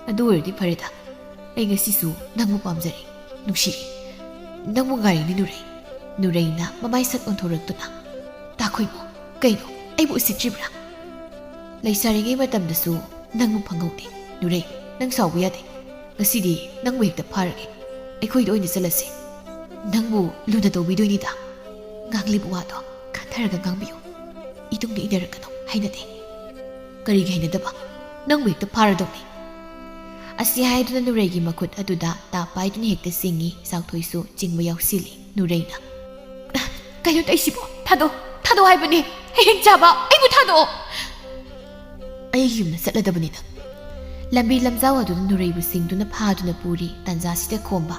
"ꯑꯗꯨ ꯑꯣꯏꯔꯗꯤ ꯐꯔꯦꯗ꯫ ꯑꯩ ꯉꯁꯤꯁꯨ ꯅꯪꯕꯨ ꯄꯥꯝꯖꯔꯦ, ꯅꯨꯡꯁꯤꯔꯦ꯫ ꯅꯪꯕꯨ ꯉꯥꯏꯔꯤꯅꯤ ꯅꯨꯔꯩ꯫" ꯅꯨꯔꯩꯅ ꯃꯃꯥꯏ ꯁꯠ ꯑꯣꯟꯊꯣꯔꯛꯇꯨꯅ, "ꯇꯥꯈꯣꯏꯃꯨ, ꯀꯩꯅꯣ, ꯑꯩꯕꯨ ꯎꯁꯤꯠꯇ꯭ꯔꯤꯕ꯭ꯔꯥ? ꯂꯩꯁꯥꯔꯤꯉꯩ ꯃꯇꯝꯗꯁꯨ ꯅꯪꯕꯨ ꯐꯪꯍꯧꯗꯦ꯫ ꯅꯨꯔꯩ, ꯅꯪ ꯁꯥꯎꯕ ꯌꯥꯗꯦ꯫ ꯉꯁꯤꯗꯤ ꯅꯪꯕꯨ ꯍꯦꯛꯇ ꯐꯥꯔꯒꯦ꯫ ꯑꯩꯈꯣꯏꯗ ꯑꯣꯏꯅ ꯆꯠꯂꯁꯤ꯫ ꯅꯪꯕꯨ ꯂꯨꯅ ꯇꯧꯕꯤꯗꯣꯏꯅꯤꯗ꯫" "ꯉꯥꯡꯂꯤꯕ ꯋꯥꯗꯣ ꯈꯟꯊꯔꯒ ꯉꯥꯡꯕꯤꯌꯨ꯫ ꯏꯇꯨꯡꯗ ꯏꯟꯅꯔꯛꯀꯅꯨ, ꯍꯩꯅꯗꯦ꯫" "ꯀꯔꯤꯒꯤ ꯍꯩꯅꯗꯕ? ꯅꯪꯕꯨ ꯍꯦꯛꯇ ꯐꯥꯔꯗꯧꯅꯤ꯫" ꯑꯁꯤ ꯍꯥꯏꯗꯨꯅ ꯅꯨꯔꯩꯒꯤ ꯃꯈꯨꯠ ꯑꯗꯨꯗ ꯇꯥꯞ ꯄꯥꯏꯗꯨꯅ ꯍꯦꯛꯇ ꯆꯤꯡꯏ꯫ ꯆꯥꯎꯊꯣꯏꯁꯨ ꯆꯤꯡꯕ ꯌꯥꯎꯁꯤꯜꯂꯤ꯫ ꯅꯨꯔꯩꯅ, "ꯀꯩꯅꯣ ꯇꯧꯏꯁꯤꯕꯣ? ꯊꯥꯗꯣꯛ, ꯊꯥꯗꯣꯛ ꯍꯥꯏꯕꯅꯦ꯫ ꯍꯌꯦꯡ ꯆꯥꯕ ꯑꯩꯕꯨ ꯊꯥꯗꯣꯛꯑꯣ꯫ ꯑꯩꯒꯤ ꯌꯨꯝꯗ ꯆꯠꯂꯗꯕꯅꯤ ꯅꯪ꯫" ꯂꯝꯕꯤ ꯂꯝꯖꯥꯎ ꯑꯗꯨꯗ ꯅꯨꯔꯩꯕꯨ ꯆꯤꯡꯗꯨꯅ ꯐꯥꯗꯨꯅ ꯄꯨꯔꯤ꯫ ꯇꯥꯟꯖꯥꯁꯤꯗ ꯈꯣꯝꯕ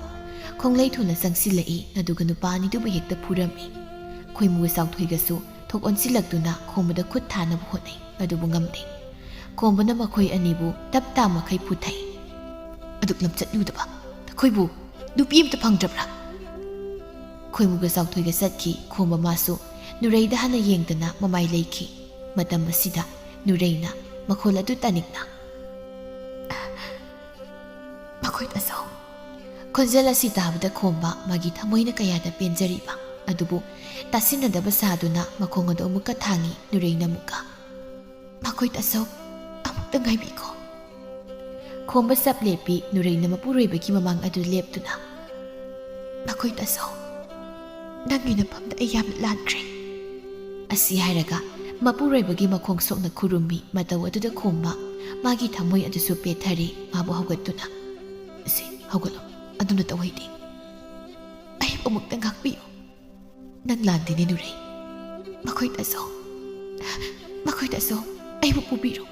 ꯈꯣꯡꯂꯩ ꯊꯨꯅ ꯆꯪꯁꯤꯜꯂꯛꯏ꯫ ꯑꯗꯨꯒ ꯅꯨꯄꯥ ꯑꯅꯤꯗꯨꯕꯨ ꯍꯦꯛꯇ ꯐꯨꯔꯝꯃꯤ꯫ ꯈꯣꯏꯃꯨꯒ ꯆꯥꯎꯊꯣꯏꯒꯁꯨ ꯊꯣꯛ ꯑꯣꯟꯁꯤꯜꯂꯛꯇꯨꯅ ꯈꯣꯝꯕꯗ ꯈꯨꯠ ꯊꯥꯅꯕ ꯍꯣꯠꯅꯩ꯫ ꯑꯗꯨꯕꯨ ꯉꯝꯗꯦ꯫ ꯈꯣꯝꯕꯅ ꯃꯈꯣꯏ ꯑꯅꯤꯕꯨ ꯇꯞ ꯇꯥ ꯃꯈꯩ ꯐꯨꯊꯩ꯫ "ꯑꯗꯨꯛ ꯂꯝꯆꯠꯂꯨꯗꯕ ꯅꯈꯣꯏꯕꯨ ꯅꯨꯄꯤ ꯑꯃꯇ ꯐꯪꯗ꯭ꯔꯕ꯭ꯔꯥ?" ꯈꯣꯏꯃꯨꯒ ꯆꯥꯎꯊꯣꯏꯒ ꯆꯠꯈꯤ꯫ ꯈꯣꯝꯕ ꯃꯥꯁꯨ ꯅꯨꯔꯩꯗ ꯍꯥꯟꯅ ꯌꯦꯡꯗꯅ ꯃꯃꯥꯏ ꯂꯩꯈꯤ꯫ ꯃꯇꯝ ꯑꯁꯤꯗ ꯅꯨꯔꯩꯅ ꯃꯈꯣꯜ ꯑꯗꯨ ꯇꯥꯅꯤꯡꯅ, "ꯃꯈꯣꯏ ꯇꯥꯖꯧ꯫" ꯈꯣꯟꯖꯦꯜ ꯑꯁꯤ ꯇꯥꯕꯗ ꯈꯣꯝꯕ ꯃꯥꯒꯤ ꯊꯃꯣꯏꯅ ꯀꯌꯥꯗ ꯄꯦꯟꯖꯔꯤꯕ ꯑꯗꯨꯕꯨ ꯇꯥꯁꯤꯟꯅꯗꯕ ꯁꯥꯗꯨꯅ ꯃꯈꯣꯡ ꯑꯗꯨ ꯑꯃꯨꯛꯀ ꯊꯥꯡꯏ꯫ ꯅꯨꯔꯩꯅ ꯑꯃꯨꯛꯀ, "ꯃꯈꯣꯏ ꯇꯥꯖꯧ, ꯑꯃꯨꯛꯇ ꯉꯥꯏꯕꯤꯈꯣ꯫" ꯈꯣꯝꯕ ꯆꯞ ꯂꯦꯞꯄꯤ꯫ ꯅꯨꯔꯩꯅ ꯃꯄꯨꯔꯣꯏꯕꯒꯤ ꯃꯃꯥꯡ ꯑꯗꯨ ꯂꯦꯞꯇꯨꯅ, "ꯃꯈꯣꯏ ꯇꯥꯖꯧ, ꯅꯪꯒꯤ ꯅꯐꯝꯗ ꯑꯩ ꯌꯥꯝꯅ ꯂꯥꯟꯈ꯭ꯔꯦ꯫" ꯑꯁꯤ ꯍꯥꯏꯔꯒ ꯃꯄꯨꯔꯣꯏꯕꯒꯤ ꯃꯈꯣꯡ ꯁꯣꯛꯅ ꯈꯨꯔꯨꯝꯃꯤ꯫ ꯃꯇꯧ ꯑꯗꯨꯗ ꯈꯣꯝꯕ ꯃꯥꯒꯤ ꯊꯃꯣꯏ ꯑꯗꯨꯁꯨ ꯄꯦꯠꯊꯔꯤ꯫ ꯃꯥꯕꯨ ꯍꯧꯒꯠꯇꯨꯅ, "ꯁꯤ ꯍꯧꯒꯠꯂꯣ, ꯑꯗꯨꯝꯅ ꯇꯧꯍꯩꯗꯦ꯫ ꯑꯩꯕꯨ ꯑꯃꯨꯛꯇ ꯉꯥꯛꯄꯤꯌꯨ꯫" "ꯅꯪ ꯂꯥꯟꯗꯦꯅꯦ ꯅꯨꯔꯩ꯫ ꯃꯈꯣꯏ ꯇꯥꯖꯧ, ꯃꯈꯣꯏ ꯇꯥꯖꯧ, ꯑꯩꯕꯨ ꯄꯨꯕꯤꯔꯣ꯫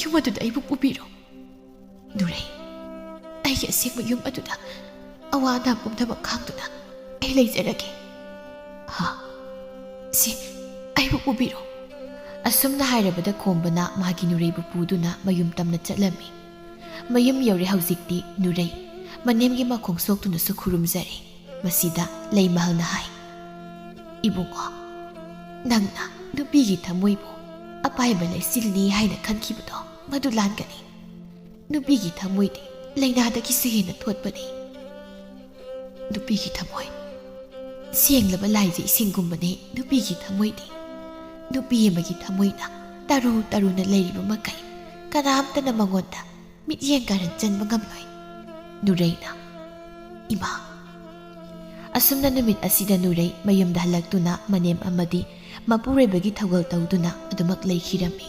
ꯌꯨꯝ ꯑꯗꯨꯗ ꯑꯩꯕꯨ ꯄꯨꯕꯤꯔꯣ꯫" "ꯅꯨꯔꯩ, ꯑꯩꯒꯤ ꯑꯁꯦꯡꯕ ꯌꯨꯝ ꯑꯗꯨꯗ ꯑꯋꯥ ꯑꯅꯥ ꯄꯨꯝꯅꯃꯛ ꯈꯥꯡꯗꯨꯅ ꯑꯩ ꯂꯩꯖꯔꯒꯦ꯫" "ꯍꯥ?" "ꯁꯤ, ꯑꯩꯕꯨ ꯄꯨꯕꯤꯔꯣ꯫" ꯑꯁꯨꯝꯅ ꯍꯥꯏꯔꯕꯗ ꯈꯣꯝꯕꯅ ꯃꯥꯒꯤ ꯅꯨꯔꯩꯕꯨ ꯄꯨꯗꯨꯅ ꯃꯌꯨꯝ ꯇꯝꯅ ꯆꯠꯂꯝꯃꯤ꯫ ꯃꯌꯨꯝ ꯌꯧꯔꯦ ꯍꯧꯖꯤꯛꯇꯤ ꯅꯨꯔꯩ꯫ ꯃꯅꯦꯝꯒꯤ ꯃꯈꯣꯡ ꯁꯣꯛꯇꯨꯅꯁꯨ ꯈꯨꯔꯨꯝꯖꯔꯦ꯫ ꯃꯁꯤꯗ ꯂꯩꯃꯍꯜꯅ ꯍꯥꯏ, "ꯏꯕꯨꯡꯉꯣ, ꯅꯪꯅ ꯅꯨꯄꯤꯒꯤ ꯊꯃꯣꯏꯕꯨ ꯑꯄꯥꯏꯕ ꯂꯩꯆꯤꯜꯅꯤ ꯍꯥꯏꯅ ꯈꯟꯈꯤꯕꯗꯣ ꯃꯗꯨ ꯂꯥꯟꯒꯅꯤ꯫ ꯅꯨꯄꯤꯒꯤ ꯊꯃꯣꯏꯗꯤ ꯂꯩꯅꯥꯗꯒꯤꯁꯨ ꯍꯦꯟꯅ ꯊꯣꯠꯄꯅꯤ꯫ ꯅꯨꯄꯤꯒꯤ ꯊꯃꯣꯏ ꯁꯦꯡꯂꯕ ꯂꯥꯏꯖ ꯏꯁꯤꯡꯒꯨꯝꯕꯅꯤ꯫ ꯅꯨꯄꯤꯒꯤ ꯊꯃꯣꯏꯗꯤ, ꯅꯨꯄꯤ ꯑꯃꯒꯤ ꯊꯃꯣꯏꯅ ꯇꯔꯨ ꯇꯔꯨꯅ ꯂꯩꯔꯤꯕ ꯃꯈꯩ ꯀꯅꯥꯝꯇꯅ ꯃꯉꯣꯟꯗ ꯃꯤꯠꯌꯦꯡ ꯀꯥꯔꯟ ꯆꯟꯕ ꯉꯝꯂꯣꯏ꯫" ꯅꯨꯔꯩꯅ, "ꯏꯃꯥ꯫" ꯑꯁꯨꯝꯅ ꯅꯨꯃꯤꯠ ꯑꯁꯤꯗ ꯅꯨꯔꯩ ꯃꯌꯨꯝꯗ ꯍꯜꯂꯛꯇꯨꯅ ꯃꯅꯦꯝ ꯑꯃꯗꯤ ꯃꯄꯨꯔꯣꯏꯕꯒꯤ ꯊꯧꯒꯜ ꯇꯧꯗꯨꯅ ꯑꯗꯨꯃꯛ ꯂꯩꯈꯤꯔꯝꯃꯤ꯫